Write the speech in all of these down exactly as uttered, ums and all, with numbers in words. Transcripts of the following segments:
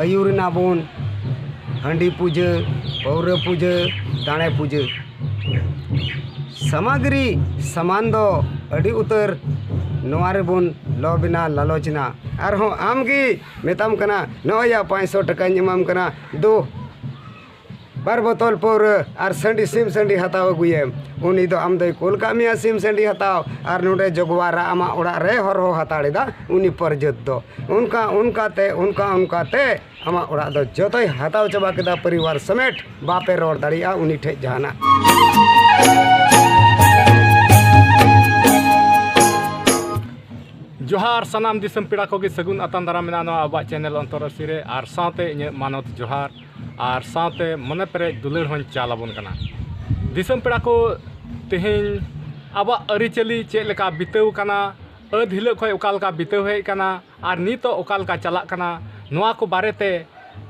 ᱟᱹᱭᱩᱨ ᱮᱱᱟ ᱵᱚᱱ ᱦᱟᱺᱰᱤ ᱯᱩᱡᱟᱹ, ᱯᱟᱹᱣᱨᱟᱹ ᱯᱩᱡᱟᱹ, ᱫᱟᱲᱮ ᱯᱩᱡᱟᱹ᱾ ᱥᱟᱢᱟᱜᱽᱨᱤ ᱥᱟᱢᱟᱱ ᱫᱚ ᱟᱹᱰᱤ ᱩᱛᱟᱹᱨ ᱱᱚᱣᱟ ᱨᱮᱵᱚᱱ ᱞᱚᱵᱷ ᱮᱱᱟ, ᱞᱟᱞᱚᱪ ᱮᱱᱟ᱾ ᱟᱨᱦᱚᱸ ᱟᱢ ᱜᱮ ᱢᱮᱛᱟᱢ ᱠᱟᱱᱟ, "ᱱᱚᱜᱼᱚᱭ ᱭᱟ, ᱯᱟᱸᱪᱥᱚ ᱴᱟᱠᱟᱧ ᱮᱢᱟᱢ ᱠᱟᱱᱟ, ᱫᱩ ᱵᱟᱨ ᱵᱳᱛᱚᱞ ᱯᱟᱹᱣᱨᱟᱹ ᱟᱨ ᱥᱟᱺᱰᱤ, ᱥᱤᱢ ᱥᱟᱺᱰᱤ ᱦᱟᱛᱟᱣ ᱟᱹᱜᱩᱭᱮᱢ, ᱩᱱᱤ ᱫᱚ ᱟᱢ ᱫᱚᱭ ᱠᱩᱞ ᱠᱟᱜ ᱢᱮᱭᱟ ᱥᱤᱢ ᱥᱟᱺᱰᱤ ᱦᱟᱛᱟᱣ, ᱟᱨ ᱱᱚᱰᱮ ᱡᱚᱜᱽᱣᱟᱨᱟ ᱟᱢᱟᱜ ᱚᱲᱟᱜ ᱨᱮ ᱦᱚᱨᱦᱚ ᱦᱟᱛᱟᱲ ᱮᱫᱟ ᱩᱱᱤ ᱯᱟᱹᱨᱡᱟᱹᱛ ᱫᱚ᱾ ᱚᱱᱠᱟ ᱚᱱᱠᱟ ᱛᱮ, ᱚᱱᱠᱟ ᱚᱱᱠᱟ ᱛᱮ ᱟᱢᱟᱜ ᱚᱲᱟᱜ ᱫᱚ ᱡᱚᱛᱚᱭ ᱦᱟᱛᱟᱣ ᱪᱟᱵᱟ ᱠᱮᱫᱟ ᱯᱚᱨᱤᱵᱟᱨ ᱥᱚᱢᱮᱛ, ᱵᱟᱯᱮ ᱨᱚᱲ ᱫᱟᱲᱮᱭᱟᱜᱼᱟ ᱩᱱᱤ ᱴᱷᱮᱡ ᱡᱟᱦᱟᱱᱟᱜ᱾" ᱡᱚᱦᱟᱨ ᱥᱟᱱᱟᱢ ᱫᱤᱥᱚᱢ ᱯᱮᱲᱟ ᱠᱚᱜᱮ, ᱥᱟᱹᱜᱩᱱ ᱟᱛᱟᱝ ᱫᱟᱨᱟᱢ ᱢᱮᱱᱟᱜᱼᱟ ᱱᱚᱣᱟ ᱟᱵᱚᱣᱟᱜ ᱪᱮᱱᱮᱞ ᱚᱱᱛᱚᱨ ᱟᱹᱨᱥᱤ ᱨᱮ, ᱟᱨ ᱥᱟᱶᱛᱮ ᱤᱧᱟᱹᱜ ᱢᱟᱱᱚᱛ ᱡᱚᱦᱟᱨ, ᱟᱨ ᱥᱟᱶᱛᱮ ᱢᱚᱱᱮ ᱯᱮᱨᱮᱡ ᱫᱩᱞᱟᱹᱲ ᱦᱚᱸᱧ ᱪᱟᱞ ᱟᱵᱚᱱ ᱠᱟᱱᱟ᱾ ᱫᱤᱥᱚᱢ ᱯᱮᱲᱟ ᱠᱚ, ᱛᱮᱦᱮᱧ ᱟᱵᱚᱣᱟᱜ ᱟᱹᱨᱤᱪᱟᱹᱞᱤ ᱪᱮᱫ ᱞᱮᱠᱟ ᱵᱤᱛᱟᱹᱣ ᱠᱟᱱᱟ, ᱟᱹᱫ ᱦᱤᱞᱳᱜ ᱠᱷᱚᱱ ᱚᱠᱟ ᱞᱮᱠᱟ ᱵᱤᱛᱟᱹᱣ ᱦᱮᱡ ᱠᱟᱱᱟ, ᱟᱨ ᱱᱤᱛᱚᱜ ᱚᱠᱟ ᱞᱮᱠᱟ ᱪᱟᱞᱟᱜ ᱠᱟᱱᱟ, ᱱᱚᱣᱟ ᱠᱚ ᱵᱟᱨᱮᱛᱮ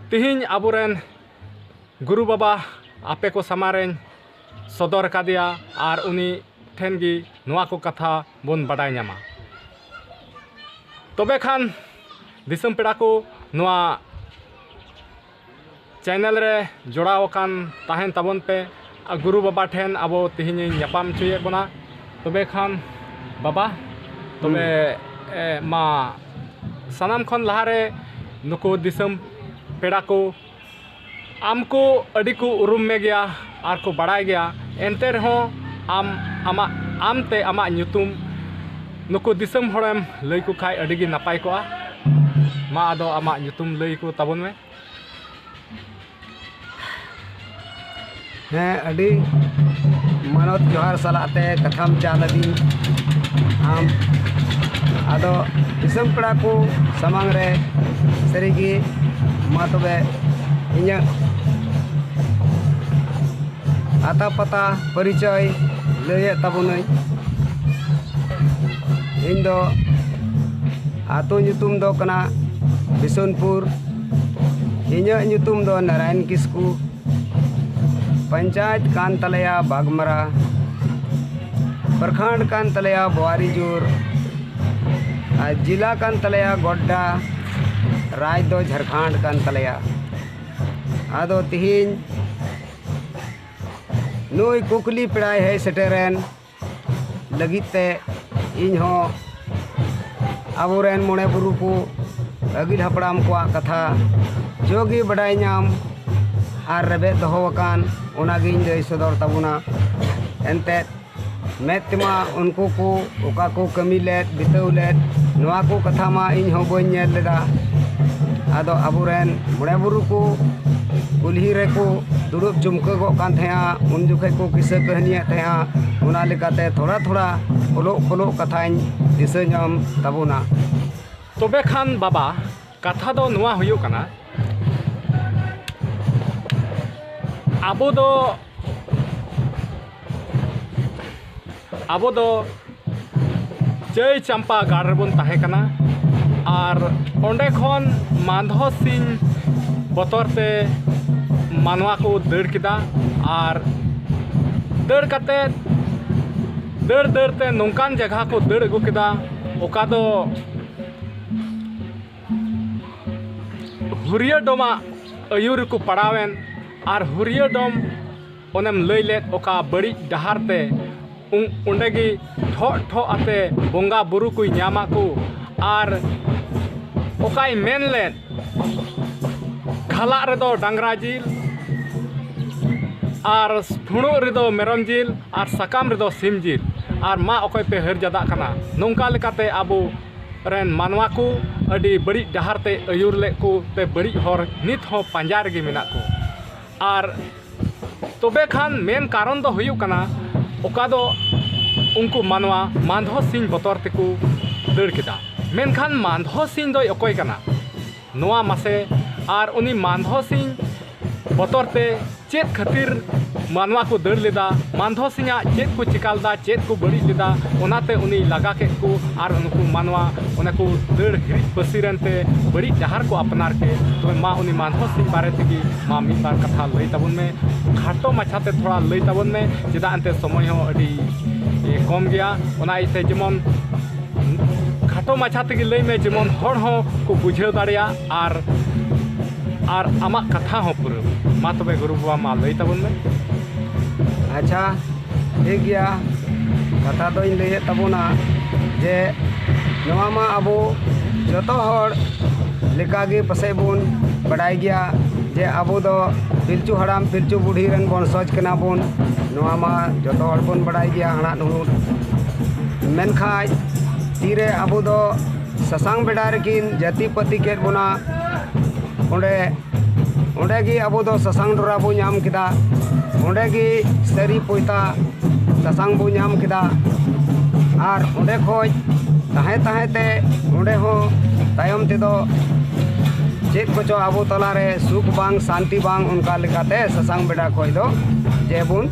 ᱛᱮᱦᱮᱧ ᱟᱵᱚᱨᱮᱱ ᱜᱩᱨᱩ ᱵᱟᱵᱟ ᱟᱯᱮ ᱠᱚ ᱥᱟᱢᱟᱝ ᱨᱮᱧ ᱥᱚᱫᱚᱨ ᱟᱠᱟᱫᱮᱭᱟ, ᱟᱨ ᱩᱱᱤ ᱴᱷᱮᱱ ᱜᱮ ᱱᱚᱣᱟ ᱠᱚ ᱠᱟᱛᱷᱟ ᱵᱚᱱ ᱵᱟᱰᱟᱭ ᱧᱟᱢᱟ᱾ ᱛᱚᱵᱮ ᱠᱷᱟᱱ ᱫᱤᱥᱚᱢ ᱯᱮᱲᱟ ᱠᱚ, ᱱᱚᱣᱟ ᱪᱮᱱᱮᱞ ᱨᱮ ᱡᱚᱲᱟᱣ ᱟᱠᱟᱱ ᱛᱟᱦᱮᱱ ᱛᱟᱵᱚᱱ ᱯᱮ᱾ ᱟᱨ ᱜᱩᱨᱩ ᱵᱟᱵᱟ ᱴᱷᱮᱱ ᱟᱵᱚ ᱛᱮᱦᱮᱧ ᱤᱧ ᱧᱟᱯᱟᱢ ᱦᱚᱪᱚᱭᱮᱫ ᱵᱚᱱᱟ᱾ ᱛᱚᱵᱮ ᱠᱷᱟᱱ ᱵᱟᱵᱟ, ᱛᱚᱵᱮ, ᱮ, ᱢᱟ ᱥᱟᱱᱟᱢ ᱠᱷᱚᱱ ᱞᱟᱦᱟᱨᱮ ᱱᱩᱠᱩ ᱫᱤᱥᱚᱢ ᱯᱮᱲᱟ ᱠᱚ, ᱟᱢ ᱠᱚ ᱟᱹᱰᱤ ᱠᱚ ᱩᱨᱩᱢ ᱢᱮ ᱜᱮᱭᱟ ᱟᱨ ᱠᱚ ᱵᱟᱲᱟᱭ ᱜᱮᱭᱟ, ᱮᱱᱛᱮ ᱨᱮᱦᱚᱸ ᱟᱢ, ᱟᱢᱟᱜ, ᱟᱢ ᱛᱮ ᱟᱢᱟᱜ ᱧᱩᱛᱩᱢ ᱱᱩᱠᱩ ᱫᱤᱥᱚᱢ ᱦᱚᱲᱮᱢ ᱞᱟᱹᱭ ᱠᱚ ᱠᱷᱟᱡ ᱟᱹᱰᱤ ᱜᱮ ᱱᱟᱯᱟᱭ ᱠᱚᱜᱼᱟ᱾ ᱢᱟ ᱟᱫᱚ ᱟᱢᱟᱜ ᱧᱩᱛᱩᱢ ᱞᱟᱹᱭ ᱠᱚ ᱛᱟᱵᱚᱱ ᱢᱮ᱾ ᱦᱮᱸ, ᱟᱹᱰᱤ ᱢᱟᱱᱚᱛ ᱡᱚᱦᱟᱨ ᱥᱟᱞᱟᱜ ᱛᱮ ᱠᱟᱛᱷᱟᱢ ᱪᱟᱞ ᱟᱹᱫᱤᱧ ᱟᱢ᱾ ᱟᱫᱚ ᱫᱤᱥᱚᱢ ᱯᱮᱲᱟ ᱠᱚ ᱥᱟᱢᱟᱝ ᱨᱮ ᱥᱟᱹᱨᱤᱜᱮ ᱢᱟ ᱛᱚᱵᱮ ᱤᱧᱟᱹᱜ ᱟᱛᱟ ᱯᱟᱛᱟ ᱯᱚᱨᱤᱪᱚᱭ ᱞᱟᱹᱭᱮᱫ ᱛᱟᱵᱚᱱᱟᱹᱧ᱾ ᱤᱧ ᱫᱚ ᱟᱛᱳ ᱧᱩᱛᱩᱢ ᱫᱚ ᱠᱟᱱᱟ ᱵᱤᱥᱩᱱᱯᱩᱨ᱾ ᱤᱧᱟᱹᱜ ᱧᱩᱛᱩᱢ ᱫᱚ ᱱᱟᱨᱟᱭᱚᱱ ᱠᱤᱥᱠᱩ᱾ ᱯᱚᱧᱪᱟᱭᱮᱛ ᱠᱟᱱ ᱛᱟᱞᱮᱭᱟ ᱵᱟᱜᱽᱢᱟᱨᱟ, ᱯᱨᱚᱠᱷᱚᱸᱰ ᱠᱟᱱ ᱛᱟᱞᱮᱭᱟ ᱵᱳᱣᱟᱨᱤᱡᱳᱨ, ᱟᱨ ᱡᱮᱞᱟ ᱠᱟᱱ ᱛᱟᱞᱮᱭᱟ ᱜᱚᱰᱰᱟ᱾ ᱨᱟᱡᱽ ᱫᱚ ᱡᱷᱟᱲᱠᱷᱚᱸᱰ ᱠᱟᱱ ᱛᱟᱞᱮᱭᱟ᱾ ᱟᱫᱚ ᱛᱤᱦᱤᱧ ᱱᱩᱭ ᱠᱩᱠᱞᱤ ᱯᱮᱲᱟᱭ ᱦᱮᱡ ᱥᱮᱴᱮᱨᱮᱱ ᱞᱟᱹᱜᱤᱫ ᱛᱮ ᱤᱧ ᱦᱚᱸ ᱟᱵᱚᱨᱮᱱ ᱢᱚᱬᱮ ᱵᱩᱨᱩ ᱠᱚ, ᱟᱹᱜᱤᱞ ᱦᱟᱯᱲᱟᱢ ᱠᱚᱣᱟᱜ ᱠᱟᱛᱷᱟ ᱡᱚᱜᱮ ᱵᱟᱰᱟᱭ ᱧᱟᱢ ᱟᱨ ᱨᱮᱵᱮᱫ ᱫᱚᱦᱚ ᱟᱠᱟᱱ, ᱚᱱᱟᱜᱤᱧ ᱞᱟᱹᱭ ᱥᱚᱫᱚᱨ ᱛᱟᱵᱚᱱᱟ᱾ ᱮᱱᱛᱮᱫ, ᱢᱮᱫ ᱛᱮᱢᱟ ᱩᱱᱠᱩ ᱠᱚ ᱚᱠᱟ ᱠᱚ ᱠᱟᱹᱢᱤ ᱞᱮᱫ, ᱵᱤᱛᱟᱹᱣ ᱞᱮᱫ, ᱱᱚᱣᱟ ᱠᱚ ᱠᱟᱛᱷᱟ ᱢᱟ ᱤᱧ ᱦᱚᱸ ᱵᱟᱹᱧ ᱧᱮᱞ ᱞᱮᱫᱟ᱾ ᱟᱫᱚ ᱟᱵᱚᱨᱮᱱ ᱢᱚᱬᱮ ᱵᱩᱨᱩ ᱠᱚ ᱠᱩᱞᱦᱤ ᱨᱮᱠᱚ ᱫᱩᱲᱩᱵ ᱡᱩᱢᱠᱟᱹᱜᱚᱜ ᱠᱟᱱ ᱛᱟᱦᱮᱸᱜᱼᱟ, ᱩᱱ ᱡᱚᱠᱷᱮᱡ ᱠᱚ ᱠᱤᱥᱟᱹ ᱠᱟᱹᱦᱱᱤᱭᱮᱫ ᱛᱟᱦᱮᱸᱜᱼᱟ᱾ ᱚᱱᱟ ᱞᱮᱠᱟᱛᱮ ᱛᱷᱚᱲᱟ ᱛᱷᱚᱲᱟ ᱚᱞᱚᱜ ᱯᱚᱞᱚᱜ ᱠᱟᱛᱷᱟᱧ ᱫᱤᱥᱟᱹ ᱧᱟᱢ ᱛᱟᱵᱚᱱᱟ᱾ ᱛᱚᱵᱮ ᱠᱷᱟᱱ ᱵᱟᱵᱟ, ᱠᱟᱛᱷᱟ ᱫᱚ ᱱᱚᱣᱟ ᱦᱩᱭᱩᱜ ᱠᱟᱱᱟ, ᱟᱵᱚ ᱫᱚ, ᱟᱵᱚ ᱫᱚ ᱪᱟᱹᱭ ᱪᱟᱢᱯᱟ ᱜᱟᱲ ᱨᱮᱵᱚᱱ ᱛᱟᱦᱮᱸ ᱠᱟᱱᱟ᱾ ᱟᱨ ᱚᱸᱰᱮ ᱠᱷᱚᱱ ᱢᱟᱱᱫᱷᱚ ᱥᱤᱧ ᱵᱚᱛᱚᱨ ᱛᱮ ᱢᱟᱱᱣᱟ ᱠᱚ ᱫᱟᱹᱲ ᱠᱮᱫᱟ᱾ ᱟᱨ ᱫᱟᱹᱲ ᱠᱟᱛᱮ, ᱫᱟᱹᱲ ᱫᱟᱹᱲ ᱛᱮ ᱱᱚᱝᱠᱟᱱ ᱡᱟᱭᱜᱟ ᱠᱚ ᱫᱟᱹᱲ ᱟᱹᱜᱩ ᱠᱮᱫᱟ, ᱚᱠᱟ ᱫᱚ ᱦᱩᱨᱤᱭᱟᱹ ᱰᱚᱢᱟᱜ ᱟᱹᱭᱩᱨ ᱨᱮᱠᱚ ᱯᱟᱲᱟᱣᱮᱱ᱾ ᱟᱨ ᱦᱩᱨᱤᱭᱟᱹ ᱰᱚᱢ ᱚᱱᱮᱢ ᱞᱟᱹᱭ ᱞᱮᱫ, ᱚᱠᱟ ᱵᱟᱹᱲᱤᱡ ᱰᱟᱦᱟᱨ ᱛᱮ ᱩᱱ-, ᱚᱸᱰᱮ ᱜᱮ ᱴᱷᱚᱜ ᱴᱷᱚᱜ ᱟᱛᱮ ᱵᱚᱸᱜᱟ ᱵᱩᱨᱩ ᱠᱚᱭ ᱧᱟᱢᱟ ᱠᱚ᱾ ᱟᱨ ᱚᱠᱟᱭ ᱢᱮᱱ ᱞᱮᱫ, ᱠᱷᱟᱞᱟᱜ ᱨᱮᱫᱚ ᱰᱟᱝᱨᱟ ᱡᱤᱞ, ᱟᱨ ᱯᱷᱩᱲᱩᱜ ᱨᱮᱫᱚ ᱢᱮᱨᱚᱢ ᱡᱤᱞ, ᱟᱨ ᱥᱟᱠᱟᱢ ᱨᱮᱫᱚ ᱥᱤᱢ ᱡᱤᱞ, ᱟᱨ ᱢᱟ ᱚᱠᱚᱭ ᱯᱮ ᱦᱟᱹᱨ ᱡᱟᱫᱟᱜ ᱠᱟᱱᱟ᱾ ᱱᱚᱝᱠᱟ ᱞᱮᱠᱟᱛᱮ ᱟᱵᱚ ᱨᱮᱱ ᱢᱟᱱᱣᱟ ᱠᱚ ᱟᱹᱰᱤ ᱵᱟᱹᱲᱤᱡ ᱰᱟᱦᱟᱨ ᱛᱮ ᱟᱹᱭᱩᱨ ᱞᱮᱫ ᱠᱚ ᱛᱮ ᱵᱟᱹᱲᱤᱡ ᱦᱚᱨ ᱱᱤᱛ ᱦᱚᱸ ᱯᱟᱸᱡᱟ ᱨᱮᱜᱮ ᱢᱮᱱᱟᱜ ᱠᱚ᱾ ᱟᱨ ᱛᱚᱵᱮ ᱠᱷᱟᱱ ᱢᱮᱱ ᱠᱟᱨᱚᱱ ᱫᱚ ᱦᱩᱭᱩᱜ ᱠᱟᱱᱟ, ᱚᱠᱟ ᱫᱚ ᱩᱱᱠᱩ ᱢᱟᱱᱣᱟ ᱢᱟᱱᱫᱷᱚ ᱥᱤᱧ ᱵᱚᱛᱚᱨ ᱛᱮᱠᱚ ᱫᱟᱹᱲ ᱠᱮᱫᱟ᱾ ᱢᱮᱱᱠᱷᱟᱱ ᱢᱟᱱᱫᱷᱚ ᱥᱤᱧ ᱫᱚᱭ ᱚᱠᱚᱭ ᱠᱟᱱᱟ? ᱱᱚᱣᱟ ᱢᱟᱥᱮ, ᱟᱨ ᱩᱱᱤ ᱢᱟᱱᱫᱷᱚ ᱥᱤᱧ ᱵᱚᱛᱚᱨ ᱛᱮ ᱪᱮᱫ ᱠᱷᱟᱹᱛᱤᱨ ᱢᱟᱱᱣᱟ ᱠᱚ ᱫᱟᱹᱲ ᱞᱮᱫᱟ, ᱢᱟᱱᱫᱷᱚ ᱥᱤᱧᱟᱜ ᱪᱮᱫ ᱠᱚ ᱪᱤᱠᱟ ᱞᱮᱫᱟ, ᱪᱮᱫ ᱠᱚ ᱵᱟᱹᱲᱤᱡ ᱞᱮᱫᱟ, ᱚᱱᱟᱛᱮ ᱩᱱᱤ ᱞᱟᱜᱟ ᱠᱮᱫ ᱠᱚ ᱟᱨ ᱩᱱᱠᱩ ᱢᱟᱱᱣᱟ ᱚᱱᱟ ᱠᱚ ᱫᱟᱹᱲ ᱦᱤᱨᱤᱡ ᱯᱟᱹᱥᱤᱨ ᱮᱱᱛᱮ ᱵᱟᱹᱲᱤᱡ ᱰᱟᱦᱟᱨ ᱠᱚ ᱟᱯᱱᱟᱨ ᱠᱮᱫ᱾ ᱛᱚᱵᱮ ᱢᱟ ᱩᱱᱤ ᱢᱟᱱᱫᱷᱚ ᱥᱤᱧ ᱵᱟᱨᱮ ᱛᱮᱜᱮ ᱢᱟ ᱢᱤᱫ ᱵᱟᱨ ᱠᱟᱛᱷᱟ ᱞᱟᱹᱭ ᱛᱟᱵᱚᱱ ᱢᱮ᱾ ᱠᱷᱟᱴᱚ ᱢᱟᱪᱷᱟᱛᱮ ᱛᱷᱚᱲᱟ ᱞᱟᱹᱭ ᱛᱟᱵᱚᱱ ᱢᱮ, ᱪᱮᱫᱟᱜ ᱮᱱᱛᱮ ᱥᱚᱢᱚᱭ ᱦᱚᱸ ᱟᱹᱰᱤ, ᱮ, ᱠᱚᱢ ᱜᱮᱭᱟ᱾ ᱚᱱᱟ ᱤᱭᱟᱹᱛᱮ ᱡᱮᱢᱚᱱ ᱠᱷᱟᱴᱚ ᱛᱚ ᱢᱟᱪᱷᱟ ᱛᱮᱜᱮ ᱞᱟᱹᱭ ᱢᱮ, ᱡᱮᱢᱚᱱ ᱦᱚᱲ ᱦᱚᱸ ᱠᱚ ᱵᱩᱡᱷᱟᱹᱣ ᱫᱟᱲᱮᱭᱟᱜ ᱟᱨ, ᱟᱨ ᱟᱢᱟᱜ ᱠᱟᱛᱷᱟ ᱦᱚᱸ ᱯᱩᱨᱟᱹᱣ᱾ ᱢᱟ ᱛᱚᱵᱮ ᱜᱩᱨᱩ ᱵᱟᱵᱟ, ᱢᱟ ᱞᱟᱹᱭ ᱛᱟᱵᱚᱱ ᱢᱮ᱾ ᱟᱪᱪᱷᱟ, ᱴᱷᱤᱠ ᱜᱮᱭᱟ, ᱠᱟᱛᱷᱟ ᱫᱚᱧ ᱞᱟᱹᱭᱮᱫ ᱛᱟᱵᱚᱱᱟ ᱡᱮ ᱱᱚᱣᱟ ᱢᱟ ᱟᱵᱚ ᱡᱚᱛᱚ ᱦᱚᱲ ᱞᱮᱠᱟᱜᱮ ᱯᱟᱥᱮᱡ ᱵᱚᱱ ᱵᱟᱰᱟᱭ ᱜᱮᱭᱟ ᱡᱮ ᱟᱵᱚ ᱫᱚ ᱯᱤᱞᱪᱩ ᱦᱟᱲᱟᱢ ᱯᱤᱞᱪᱩ ᱵᱩᱰᱷᱤ ᱨᱮᱱ ᱵᱚᱝᱥᱚᱡᱽ ᱠᱟᱱᱟ ᱵᱚᱱ᱾ ᱱᱚᱣᱟ ᱢᱟ ᱡᱚᱛᱚ ᱦᱚᱲ ᱵᱚᱱ ᱵᱟᱰᱟᱭ ᱜᱮᱭᱟ, ᱦᱟᱲᱟᱫ ᱦᱩᱲᱩᱫ᱾ ᱢᱮᱱᱠᱷᱟᱡ ᱛᱤᱨᱮ ᱟᱵᱚ ᱫᱚ ᱥᱟᱥᱟᱝ ᱵᱮᱰᱟ ᱨᱮᱠᱤᱱ ᱡᱟᱹᱛᱤ ᱯᱟᱹᱛᱤ ᱠᱮᱫ ᱵᱚᱱᱟ, ᱚᱸᱰᱮ, ᱚᱸᱰᱮ ᱜᱮ ᱟᱵᱚ ᱫᱚ ᱥᱟᱥᱟᱝ ᱰᱚᱨᱟ ᱵᱚ ᱧᱟᱢ ᱠᱮᱫᱟ, ᱚᱸᱰᱮ ᱜᱮ ᱥᱟᱹᱨᱤ ᱯᱚᱭᱛᱟ ᱥᱟᱥᱟᱝ ᱵᱚ ᱧᱟᱢ ᱠᱮᱫᱟ᱾ ᱟᱨ ᱚᱸᱰᱮ ᱠᱷᱚᱡ ᱛᱟᱦᱮᱸ ᱛᱟᱦᱮᱸ ᱛᱮ ᱚᱸᱰᱮ ᱦᱚᱸ ᱛᱟᱭᱚᱢ ᱛᱮᱫᱚ ᱪᱮᱫ ᱠᱚᱪᱚ ᱟᱵᱚ ᱛᱟᱞᱟᱨᱮ ᱥᱩᱠ ᱵᱟᱝ ᱥᱟᱱᱛᱤ ᱵᱟᱝ, ᱚᱱᱠᱟ ᱞᱮᱠᱟᱛᱮ ᱥᱟᱥᱟᱝ ᱵᱮᱰᱟ ᱠᱷᱚᱡ ᱫᱚ ᱡᱮ ᱵᱚᱱ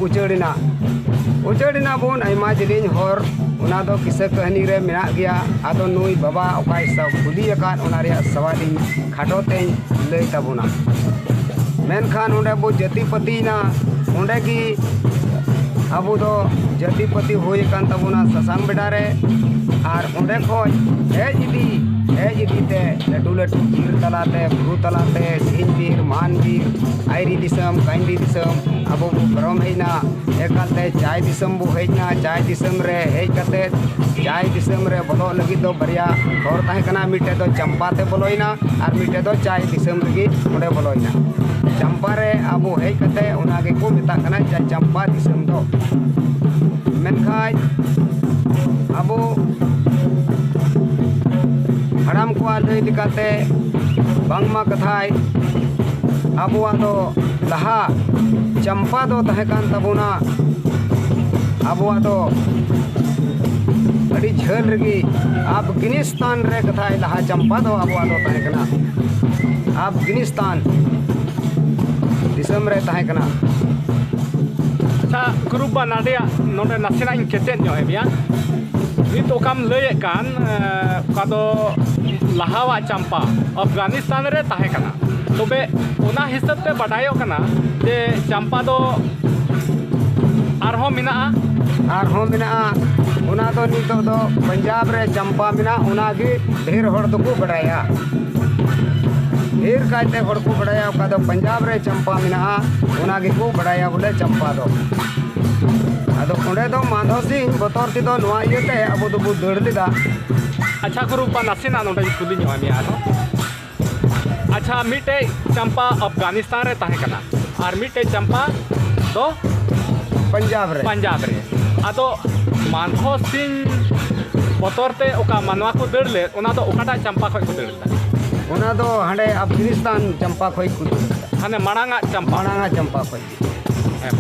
ᱩᱪᱟᱹᱲ ᱮᱱᱟ᱾ ᱩᱪᱟᱹᱲ ᱮᱱᱟ ᱵᱚᱱ ᱟᱭᱢᱟ ᱡᱤᱞᱤᱧ ᱦᱚᱨ, ᱚᱱᱟ ᱫᱚ ᱠᱤᱥᱟᱹ ᱠᱟᱹᱦᱱᱤ ᱨᱮ ᱢᱮᱱᱟᱜ ᱜᱮᱭᱟ᱾ ᱟᱫᱚ ᱱᱩᱭ ᱵᱟᱵᱟ ᱚᱠᱟᱭ ᱥᱟ-, ᱠᱩᱞᱤ ᱟᱠᱟᱫ, ᱚᱱᱟ ᱨᱮᱭᱟᱜ ᱥᱟᱣᱟᱞᱤᱧ ᱠᱷᱟᱴᱚ ᱛᱮᱧ ᱞᱟᱹᱭ ᱛᱟᱵᱚᱱᱟ᱾ ᱢᱮᱱᱠᱷᱟᱱ ᱚᱸᱰᱮ ᱵᱚ ᱡᱟᱹᱛᱤ ᱯᱟᱹᱛᱤᱭᱮᱱᱟ, ᱚᱸᱰᱮ ᱜᱮ ᱟᱵᱚ ᱫᱚ ᱡᱟᱹᱛᱤ ᱯᱟᱹᱛᱤ ᱦᱩᱭ ᱟᱠᱟᱱ ᱛᱟᱵᱚᱱᱟ ᱥᱟᱥᱟᱝ ᱵᱮᱰᱟ ᱨᱮ᱾ ᱟᱨ ᱚᱸᱰᱮ ᱠᱷᱚᱡ ᱦᱮᱡ ᱤᱫᱤ, ᱦᱮᱡ ᱤᱫᱤ ᱛᱮ ᱞᱟᱹᱴᱩ ᱞᱟᱹᱴᱩ ᱵᱤᱨ ᱛᱟᱞᱟᱛᱮ, ᱵᱩᱨᱩ ᱛᱟᱞᱟᱛᱮ, ᱥᱤᱧ ᱵᱤᱨ, ᱢᱟᱱ ᱵᱤᱨ, ᱟᱭᱨᱤ ᱫᱤᱥᱚᱢ, ᱠᱟᱭᱨᱤ ᱫᱤᱥᱚᱢ ᱟᱵᱚ ᱵᱚ ᱯᱟᱨᱚᱢ ᱦᱮᱡ ᱮᱱᱟ᱾ ᱮᱠᱟᱞᱛᱮ ᱪᱟᱭ ᱫᱤᱥᱚᱢ ᱵᱚ ᱦᱮᱡ ᱮᱱᱟ᱾ ᱪᱟᱭ ᱫᱤᱥᱚᱢ ᱨᱮ ᱦᱮᱡ ᱠᱟᱛᱮ ᱪᱟᱭ ᱫᱤᱥᱚᱢ ᱨᱮ ᱵᱚᱞᱚᱜ ᱞᱟᱹᱜᱤᱫ ᱫᱚ ᱵᱟᱨᱭᱟ ᱦᱚᱨ ᱛᱟᱦᱮᱸ ᱠᱟᱱᱟ, ᱢᱤᱫᱴᱮᱡ ᱫᱚ ᱪᱟᱢᱯᱟ ᱛᱮ ᱵᱚᱞᱚᱭᱮᱱᱟ ᱟᱨ ᱢᱤᱫᱴᱮᱡ ᱫᱚ ᱪᱟᱭ ᱫᱤᱥᱚᱢ ᱨᱮᱜᱮ ᱚᱸᱰᱮ ᱵᱚᱞᱚᱭᱮᱱᱟ᱾ ᱪᱟᱢᱯᱟ ᱨᱮ ᱟᱵᱚ ᱦᱮᱡ ᱠᱟᱛᱮ ᱚᱱᱟ ᱜᱮᱠᱚ ᱢᱮᱛᱟᱜ ᱠᱟᱱᱟ ᱪᱟ-, ᱪᱟᱢᱯᱟ ᱫᱤᱥᱚᱢ ᱫᱚ᱾ ᱢᱮᱱᱠᱷᱟᱡ ᱟᱵᱚ ᱦᱟᱲᱟᱢ ᱠᱚᱣᱟᱜ ᱞᱟᱹᱭ ᱞᱮᱠᱟᱛᱮ ᱵᱟᱝᱢᱟ ᱠᱟᱛᱷᱟᱭ ᱟᱵᱚᱣᱟᱜ ᱫᱚ ᱞᱟᱦᱟ ᱪᱟᱢᱯᱟ ᱫᱚ ᱛᱟᱦᱮᱸ ᱠᱟᱱ ᱛᱟᱵᱚᱱᱟ᱾ ᱟᱵᱚᱣᱟᱜ ᱫᱚ ᱟᱹᱰᱤ ᱡᱷᱟᱹᱞ ᱨᱮᱜᱮ ᱟᱯᱷᱜᱟᱱᱤᱥᱛᱟᱱ ᱨᱮ ᱠᱟᱛᱷᱟᱭ ᱞᱟᱦᱟ ᱪᱟᱢᱯᱟ ᱫᱚ ᱟᱵᱚᱣᱟᱜ ᱫᱚ ᱛᱟᱦᱮᱸ ᱠᱟᱱᱟ᱾ ᱟᱯᱷᱜᱟᱱᱤᱥᱛᱟᱱ ᱫᱤᱥᱚᱢ ᱨᱮ ᱛᱟᱦᱮᱸ ᱠᱟᱱᱟ᱾ ᱟᱪᱪᱷᱟ ᱜᱩᱨᱩ ᱵᱟᱵᱟ, ᱱᱟᱰᱮᱭᱟᱜ ᱱᱚᱰᱮ ᱱᱟᱥᱮᱱᱟᱜ ᱤᱧ ᱠᱮᱪᱮᱫ ᱧᱚᱜ ᱮᱫ ᱢᱮᱭᱟ᱾ ᱱᱤᱛ ᱚᱠᱟᱢ ᱞᱟᱹᱭᱮᱫ ᱠᱟᱱ, ᱮ, ᱚᱠᱟ ᱫᱚ ᱞᱟᱦᱟᱣᱟᱜ ᱪᱟᱢᱯᱟ ᱟᱯᱷᱜᱟᱱᱤᱥᱛᱟᱱ ᱨᱮ ᱛᱟᱦᱮᱸ ᱠᱟᱱᱟ, ᱛᱚᱵᱮ ᱚᱱᱟ ᱦᱤᱥᱟᱹᱵ ᱛᱮ ᱵᱟᱰᱟᱭᱚᱜ ᱠᱟᱱᱟ ᱡᱮ ᱪᱟᱢᱯᱟ ᱫᱚ ᱟᱨᱦᱚᱸ ᱢᱮᱱᱟᱜᱼᱟ᱾ ᱟᱨᱦᱚᱸ ᱢᱮᱱᱟᱜᱼᱟ᱾ ᱚᱱᱟ ᱫᱚ ᱱᱤᱛᱚᱜ ᱫᱚ ᱯᱟᱧᱡᱟᱵᱽ ᱨᱮ ᱪᱟᱢᱯᱟ ᱢᱮᱱᱟᱜᱼᱟ, ᱚᱱᱟ ᱜᱮ ᱰᱷᱮᱨ ᱦᱚᱲ ᱫᱚᱠᱚ ᱵᱟᱲᱟᱭᱟ᱾ ᱰᱷᱮᱨ ᱠᱟᱭᱛᱮ ᱦᱚᱲ ᱠᱚ ᱵᱟᱲᱟᱭᱟ ᱚᱠᱟ ᱫᱚ ᱯᱟᱧᱡᱟᱵᱽ ᱨᱮ ᱪᱟᱢᱯᱟ ᱢᱮᱱᱟᱜᱼᱟ, ᱚᱱᱟ ᱜᱮᱠᱚ ᱵᱟᱲᱟᱭᱟ ᱵᱚᱞᱮ ᱪᱟᱢᱯᱟ ᱫᱚ᱾ ᱟᱫᱚ ᱚᱸᱰᱮ ᱫᱚ ᱢᱟᱫᱷᱚ ᱥᱤᱝ ᱵᱚᱛᱚᱨ ᱛᱮᱫᱚ ᱱᱚᱣᱟ ᱤᱭᱟᱹᱛᱮ ᱟᱵᱚ ᱫᱚᱵᱚ ᱫᱟᱹᱲ ᱞᱮᱫᱟ᱾ ᱟᱪᱪᱷᱟ ᱜᱩᱨᱩ ᱵᱟᱵᱟ, ᱱᱟᱥᱮᱱᱟᱜ ᱱᱚᱰᱮᱧ ᱠᱩᱞᱤ ᱧᱚᱜ ᱢᱮᱭᱟ ᱟᱨᱦᱚᱸ᱾ ᱟᱪᱪᱷᱟ, ᱢᱤᱫᱴᱮᱡ ᱪᱟᱢᱯᱟ ᱟᱯᱷᱜᱟᱱᱤᱥᱛᱟᱱ ᱨᱮ ᱛᱟᱦᱮᱸ ᱠᱟᱱᱟ ᱟᱨ ᱢᱤᱫᱴᱮᱡ ᱪᱟᱢᱯᱟ ᱫᱚ ᱯᱟᱧᱡᱟᱵᱽ ᱨᱮ᱾ ᱯᱟᱧᱡᱟᱵᱽ ᱨᱮ᱾ ᱟᱫᱚ ᱢᱟᱱᱫᱷᱚ ᱥᱤᱝ ᱵᱚᱛᱚᱨ ᱛᱮ ᱚᱠᱟ ᱢᱟᱱᱣᱟ ᱠᱚ ᱫᱟᱹᱲ ᱞᱮᱫ, ᱚᱱᱟ ᱫᱚ ᱚᱠᱟᱴᱟᱜ ᱪᱟᱢᱯᱟ ᱠᱷᱚᱡ ᱠᱚ ᱫᱟᱹᱲ ᱞᱮᱫᱟ? ᱚᱱᱟ ᱫᱚ ᱦᱟᱸᱰᱮ ᱟᱯᱷᱜᱟᱱᱤᱥᱛᱟᱱ ᱪᱟᱢᱯᱟ ᱠᱷᱚᱡ ᱠᱚ ᱫᱟᱹᱲ ᱞᱮᱫᱟ᱾ ᱦᱟᱱᱮ ᱢᱟᱲᱟᱝ ᱟᱜ ᱪᱟᱢᱯᱟ᱾ ᱢᱟᱲᱟᱝ ᱟᱜ ᱪᱟᱢᱯᱟ ᱠᱷᱚᱡ᱾ ᱦᱮᱸ᱾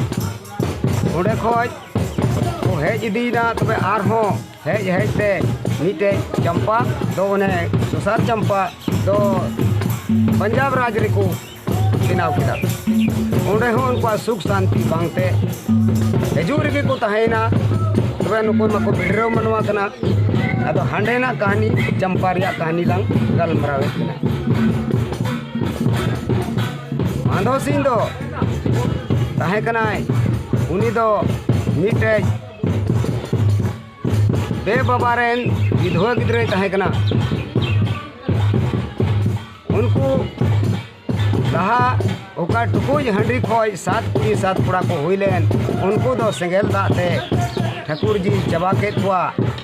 ᱚᱸᱰᱮ ᱠᱷᱚᱡ ᱠᱚ ᱦᱮᱡ ᱤᱫᱤᱭᱮᱱᱟ, ᱛᱚᱵᱮ ᱟᱨᱦᱚᱸ ᱦᱮᱡ ᱦᱮᱡ ᱛᱮ ᱢᱤᱫᱴᱮᱡ ᱪᱟᱢᱯᱟ ᱫᱚ ᱚᱱᱮ ᱫᱚᱥᱟᱨ ᱪᱟᱢᱯᱟ ᱫᱚ ᱯᱟᱧᱡᱟᱵᱽ ᱨᱟᱡᱽ ᱨᱮᱠᱚ ᱵᱮᱱᱟᱣ ᱠᱮᱫᱟ᱾ ᱚᱸᱰᱮ ᱦᱚᱸ ᱩᱱᱠᱩᱣᱟᱜ ᱥᱩᱠ ᱥᱟᱱᱛᱤ ᱵᱟᱝᱛᱮ ᱦᱤᱡᱩᱜ ᱨᱮᱜᱮ ᱠᱚ ᱛᱟᱦᱮᱸᱭᱮᱱᱟ᱾ ᱛᱚᱵᱮ ᱱᱩᱠᱩ ᱢᱟᱠᱚ ᱵᱷᱤᱰᱨᱟᱹᱣ ᱢᱟᱱᱣᱟ ᱠᱟᱱᱟ᱾ ᱟᱫᱚ ᱦᱟᱸᱰᱮᱱᱟᱜ ᱠᱟᱹᱦᱱᱤ, ᱪᱟᱢᱯᱟ ᱨᱮᱭᱟᱜ ᱠᱟᱹᱦᱱᱤ ᱞᱟᱝ ᱜᱟᱞᱢᱟᱨᱟᱣᱮᱫ ᱠᱟᱱᱟ᱾ ᱢᱟᱫᱷᱚ ᱥᱤᱝ ᱫᱚ ᱛᱟᱦᱮᱸ ᱠᱟᱱᱟᱭ, ᱩᱱᱤ ᱫᱚ ᱢᱤᱫᱴᱮᱡ ᱵᱮ ᱵᱟᱵᱟ ᱨᱮᱱ ᱵᱤᱫᱷᱣᱟᱹ ᱜᱤᱫᱽᱨᱟᱹᱭ ᱛᱟᱦᱮᱸ ᱠᱟᱱᱟ᱾ ᱩᱱᱠᱩ ᱞᱟᱦᱟ ᱚᱠᱟ ᱴᱩᱠᱩᱡ ᱦᱟᱺᱰᱤ ᱠᱷᱚᱡ ᱥᱟᱛ ᱠᱩᱲᱤ ᱥᱟᱛ ᱠᱚᱲᱟ ᱠᱚ ᱦᱩᱭ ᱞᱮᱱ, ᱩᱱᱠᱩ ᱫᱚ ᱥᱮᱸᱜᱮᱞ ᱫᱟᱜ ᱛᱮ ᱴᱷᱟᱹᱠᱩᱨ ᱡᱤ ᱪᱟᱵᱟ ᱠᱮᱫ ᱠᱚᱣᱟ᱾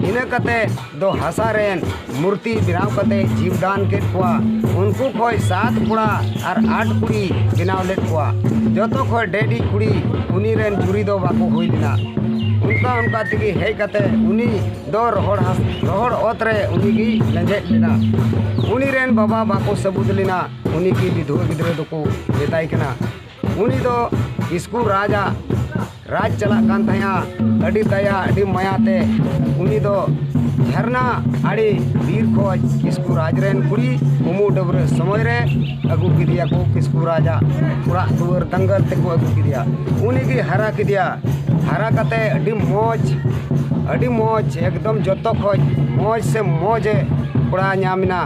ᱤᱱᱟᱹ ᱠᱟᱛᱮ ᱫᱚ ᱦᱟᱥᱟ ᱨᱮᱱ ᱢᱩᱨᱛᱤ ᱵᱮᱱᱟᱣ ᱠᱟᱛᱮ ᱡᱤᱣᱤᱫᱟᱱ ᱠᱮᱫ ᱠᱚᱣᱟ᱾ ᱩᱱᱠᱩ ᱠᱷᱚᱡ ᱥᱟᱛ ᱠᱚᱲᱟ ᱟᱨ ᱟᱴ ᱠᱩᱲᱤ ᱵᱮᱱᱟᱣ ᱞᱮᱫ ᱠᱚᱣᱟ᱾ ᱡᱚᱛᱚ ᱠᱷᱚᱡ ᱰᱮᱰᱤᱡ ᱠᱩᱲᱤ ᱩᱱᱤ ᱨᱮᱱ ᱡᱩᱨᱤ ᱫᱚ ᱵᱟᱠᱚ ᱦᱩᱭ ᱞᱮᱱᱟ᱾ ᱚᱱᱠᱟ ᱚᱱᱠᱟ ᱛᱮᱜᱮ ᱦᱮᱡ ᱠᱟᱛᱮ ᱩᱱᱤ ᱫᱚ ᱨᱚᱦᱚᱲ ᱦᱟᱥ-, ᱨᱚᱦᱚᱲ ᱚᱛ ᱨᱮ ᱩᱱᱤ ᱜᱮᱭ ᱞᱮᱸᱡᱮᱫ ᱞᱮᱱᱟ᱾ ᱩᱱᱤ ᱨᱮᱱ ᱵᱟᱵᱟ ᱵᱟᱠᱚ ᱥᱟᱹᱵᱩᱫ ᱞᱮᱱᱟ᱾ ᱩᱱᱤ ᱜᱮ ᱵᱤᱫᱷᱩᱣᱟᱹ ᱜᱤᱫᱽᱨᱟᱹ ᱫᱚᱠᱚ ᱢᱮᱛᱟᱭ ᱠᱟᱱᱟ᱾ ᱩᱱᱤ ᱫᱚ ᱠᱤᱥᱠᱩ ᱨᱟᱡᱽ ᱟᱜ ᱨᱟᱡᱽ ᱪᱟᱞᱟᱜ ᱠᱟᱱ ᱛᱟᱦᱮᱸᱜᱼᱟ᱾ ᱟᱹᱰᱤ ᱫᱟᱭᱟ, ᱟᱹᱰᱤ ᱢᱟᱭᱟ ᱛᱮ ᱩᱱᱤ ᱫᱚ ᱡᱷᱟᱨᱱᱟ ᱟᱲᱮ ᱵᱤᱨ ᱠᱷᱚᱡ ᱠᱤᱥᱠᱩ ᱨᱟᱡᱽ ᱨᱮᱱ ᱠᱩᱲᱤ ᱩᱢᱩᱜ ᱰᱟᱹᱵᱽᱨᱟᱹ ᱥᱚᱢᱚᱭ ᱨᱮ ᱟᱹᱜᱩ ᱠᱮᱫᱮᱭᱟ ᱠᱚ᱾ ᱠᱤᱥᱠᱩ ᱨᱟᱡᱽ ᱟᱜ ᱚᱲᱟᱜ ᱫᱩᱣᱟᱹᱨ ᱫᱟᱝᱜᱟᱞ ᱛᱮᱠᱚ ᱟᱹᱜᱩ ᱠᱮᱫᱮᱭᱟ᱾ ᱩᱱᱤ ᱜᱮ ᱦᱟᱨᱟ ᱠᱮᱫᱮᱭᱟ᱾ ᱦᱟᱨᱟ ᱠᱟᱛᱮ ᱟᱹᱰᱤ ᱢᱚᱡᱽ, ᱟᱹᱰᱤ ᱢᱚᱡᱽ, ᱮᱠᱫᱚᱢ ᱡᱚᱛᱚ ᱠᱷᱚᱡ ᱢᱚᱡᱽ ᱥᱮ ᱢᱚᱡᱽ ᱮ ᱠᱚᱲᱟ ᱧᱟᱢ ᱮᱱᱟ,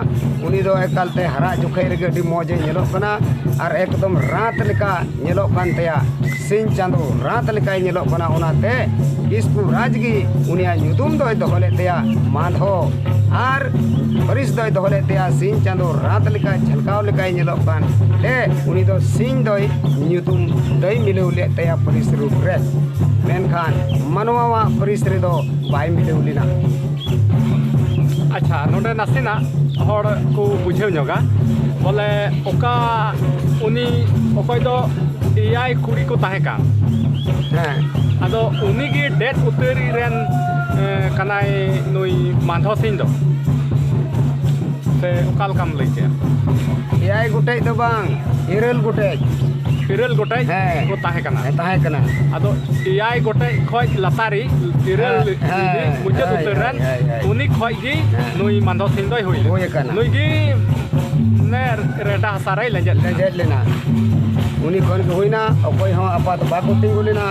ᱩᱱᱤ ᱫᱚ ᱮᱠᱟᱞᱛᱮ ᱦᱟᱨᱟᱜ ᱡᱚᱠᱷᱮᱡ ᱨᱮᱜᱮ ᱟᱹᱰᱤ ᱢᱚᱡᱽ ᱮ ᱧᱮᱞᱚᱜ ᱠᱟᱱᱟ ᱟᱨ ᱮᱠᱫᱚᱢ ᱨᱟᱛ ᱞᱮᱠᱟ ᱧᱮᱞᱚᱜ ᱠᱟᱱ ᱛᱟᱭᱟ᱾ ᱥᱤᱧ ᱪᱟᱸᱫᱚ ᱨᱟᱛ ᱞᱮᱠᱟᱭ ᱧᱮᱞᱚᱜ ᱠᱟᱱᱟ᱾ ᱚᱱᱟᱛᱮ ᱠᱤᱥᱠᱩ ᱨᱟᱡᱽ ᱜᱮ ᱩᱱᱤᱭᱟᱜ ᱧᱩᱛᱩᱢ ᱫᱚᱭ ᱫᱚᱦᱚ ᱞᱮᱫ ᱛᱟᱭᱟ ᱢᱟᱫᱷᱚ, ᱟᱨ ᱯᱟᱹᱨᱤᱥ ᱫᱚᱭ ᱫᱚᱦᱚ ᱞᱮᱫ ᱛᱟᱭᱟ ᱥᱤᱧ ᱪᱟᱸᱫᱚ ᱨᱟᱛ ᱞᱮᱠᱟᱭ ᱡᱷᱟᱞᱠᱟᱣ ᱞᱮᱠᱟᱭ ᱧᱮᱞᱚᱜ ᱠᱟᱱ ᱛᱮ ᱩᱱᱤ ᱫᱚ ᱥᱤᱧ ᱫᱚᱭ ᱧᱩᱛᱩᱢ ᱫᱚᱭ ᱢᱤᱞᱟᱹᱣ ᱞᱮᱫ ᱛᱟᱭᱟ ᱯᱟᱹᱨᱤᱥ ᱨᱩᱯ ᱨᱮ, ᱢᱮᱱᱠᱷᱟᱱ ᱢᱟᱱᱣᱟᱣᱟᱜ ᱯᱟᱹᱨᱤᱥ ᱨᱮᱫᱚ ᱵᱟᱭ ᱢᱤᱞᱟᱹᱣ ᱞᱮᱱᱟ᱾ ᱟᱪᱪᱷᱟ, ᱱᱚᱰᱮ ᱱᱟᱥᱮᱱᱟᱜ ᱦᱚᱲ ᱠᱚ ᱵᱩᱡᱷᱟᱹᱣ ᱧᱚᱜᱟ, ᱵᱚᱞᱮ ᱚᱠᱟ ᱩᱱᱤ ᱚᱠᱚᱭ ᱫᱚ ᱮᱭᱟᱭ ᱠᱩᱲᱤ ᱠᱚ ᱛᱟᱦᱮᱸ ᱠᱟᱱ, ᱦᱮᱸ᱾ ᱟᱫᱚ ᱩᱱᱤ ᱜᱮ ᱰᱮᱛ ᱩᱛᱟᱹᱨᱤᱡ ᱨᱮᱱ, ᱮ, ᱠᱟᱱᱟᱭ ᱱᱩᱭ ᱢᱟᱫᱷᱚ ᱥᱤᱝ ᱫᱚ, ᱥᱮ ᱚᱠᱟ ᱞᱮᱠᱟᱢ ᱞᱟᱹᱭ ᱠᱮᱜᱼᱟ? ᱮᱭᱟᱭ ᱜᱚᱴᱮᱡ ᱫᱚ ᱵᱟᱝ, ᱤᱨᱟᱹᱞ ᱜᱚᱴᱮᱡ᱾ ᱤᱨᱟᱹᱞ ᱜᱚᱴᱮᱡ ᱦᱮᱸ᱾ ᱠᱚ ᱛᱟᱦᱮᱸ ᱠᱟᱱᱟ᱾ ᱦᱮᱸ, ᱛᱟᱦᱮᱸ ᱠᱟᱱᱟ᱾ ᱟᱫᱚ ᱮᱭᱟᱭ ᱜᱚᱴᱮᱡ ᱠᱷᱚᱡ ᱞᱟᱛᱟᱨᱤᱡ ᱤᱨᱟᱹᱞ ᱦᱮᱸ, ᱦᱮᱸ, ᱢᱩᱪᱟᱹᱫ ᱦᱮᱸ, ᱩᱛᱟᱹᱨ ᱨᱮᱱ ᱦᱮᱸ, ᱦᱮᱸ᱾ ᱩᱱᱤ ᱠᱷᱚᱡ ᱜᱮ ᱦᱮᱸ᱾ ᱱᱩᱭ ᱢᱟᱫᱷᱚ ᱥᱤᱝ ᱫᱚᱭ ᱦᱩᱭ ᱞᱮᱱᱟ᱾ ᱦᱩᱭ ᱟᱠᱟᱱᱟ᱾ ᱱᱩᱭ ᱜᱮ ᱱᱮ ᱨᱮᱰᱟ ᱦᱟᱥᱟ ᱨᱮᱭ ᱞᱮᱸᱡᱮᱫ ᱞᱮᱱᱟ᱾ ᱞᱮᱸᱡᱮᱫ ᱞᱮᱱᱟ᱾ ᱩᱱᱤ ᱠᱷᱚᱱ ᱜᱮ ᱦᱩᱭᱱᱟ, ᱚᱠᱚᱭ ᱦᱚᱸ ᱟᱯᱟᱛ ᱵᱟᱠᱚ ᱛᱤᱸᱜᱩ ᱞᱮᱱᱟ᱾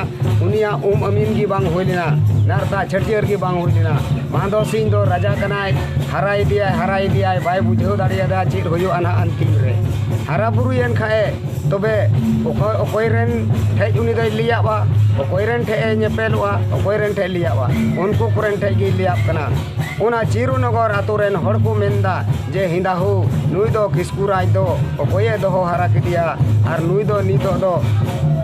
ᱩᱱᱤᱭᱟᱜ ᱩᱢ ᱟᱹᱢᱤᱱ ᱜᱮ ᱵᱟᱝ ᱦᱩᱭ ᱞᱮᱱᱟ, ᱱᱟᱨᱛᱟ ᱪᱷᱟᱹᱴᱭᱟᱹᱨ ᱜᱮ ᱵᱟᱝ ᱦᱩᱭ ᱞᱮᱱᱟ᱾ ᱢᱟᱫᱷᱚ ᱥᱤᱝ ᱫᱚ ᱨᱟᱡᱟ ᱠᱟᱱᱟᱭ, ᱦᱟᱨᱟ ᱤᱫᱤᱭᱟᱭ, ᱦᱟᱨᱟ ᱤᱫᱤᱭᱟᱭ, ᱵᱟᱭ ᱵᱩᱡᱷᱟᱹᱣ ᱫᱟᱲᱮᱭᱟᱫᱟ ᱪᱮᱫ ᱦᱩᱭᱩᱜᱼᱟ ᱱᱟᱦᱟᱜ ᱟᱱᱛᱤᱢ ᱨᱮ᱾ ᱦᱟᱨᱟ ᱵᱩᱨᱩᱭᱮᱱ ᱠᱷᱟᱡ ᱮ, ᱛᱚᱵᱮ ᱚᱠᱚᱭ, ᱚᱠᱚᱭ ᱨᱮᱱ ᱴᱷᱮᱡ ᱩᱱᱤ ᱫᱚᱭ ᱞᱟᱹᱭᱟᱜᱼᱟ, ᱚᱠᱚᱭ ᱨᱮᱱ ᱴᱷᱮᱡ ᱮ ᱧᱮᱯᱮᱞᱚᱜᱼᱟ, ᱚᱠᱚᱭ ᱨᱮᱱ ᱴᱷᱮᱡ ᱞᱟᱹᱭᱟᱜᱼᱟ, ᱩᱱᱠᱩ ᱠᱚᱨᱮᱱ ᱴᱷᱮᱡ ᱜᱮᱭ ᱞᱟᱹᱭᱟᱜ ᱠᱟᱱᱟ᱾ ᱚᱱᱟ ᱪᱤᱨᱩᱱᱚᱜᱚᱨ ᱟᱛᱳ ᱨᱮᱱ ᱦᱚᱲ ᱠᱚ ᱢᱮᱱᱫᱟ ᱡᱮ, "ᱦᱮᱸᱫᱟ ᱦᱳ, ᱱᱩᱭ ᱫᱚ ᱠᱤᱥᱠᱩ ᱨᱟᱡᱽ ᱫᱚ ᱚᱠᱚᱭᱮ ᱫᱚᱦᱚ ᱦᱟᱨᱟ ᱠᱮᱫᱮᱭᱟ? ᱟᱨ ᱱᱩᱭ ᱫᱚ ᱱᱤᱛᱚᱜ ᱫᱚ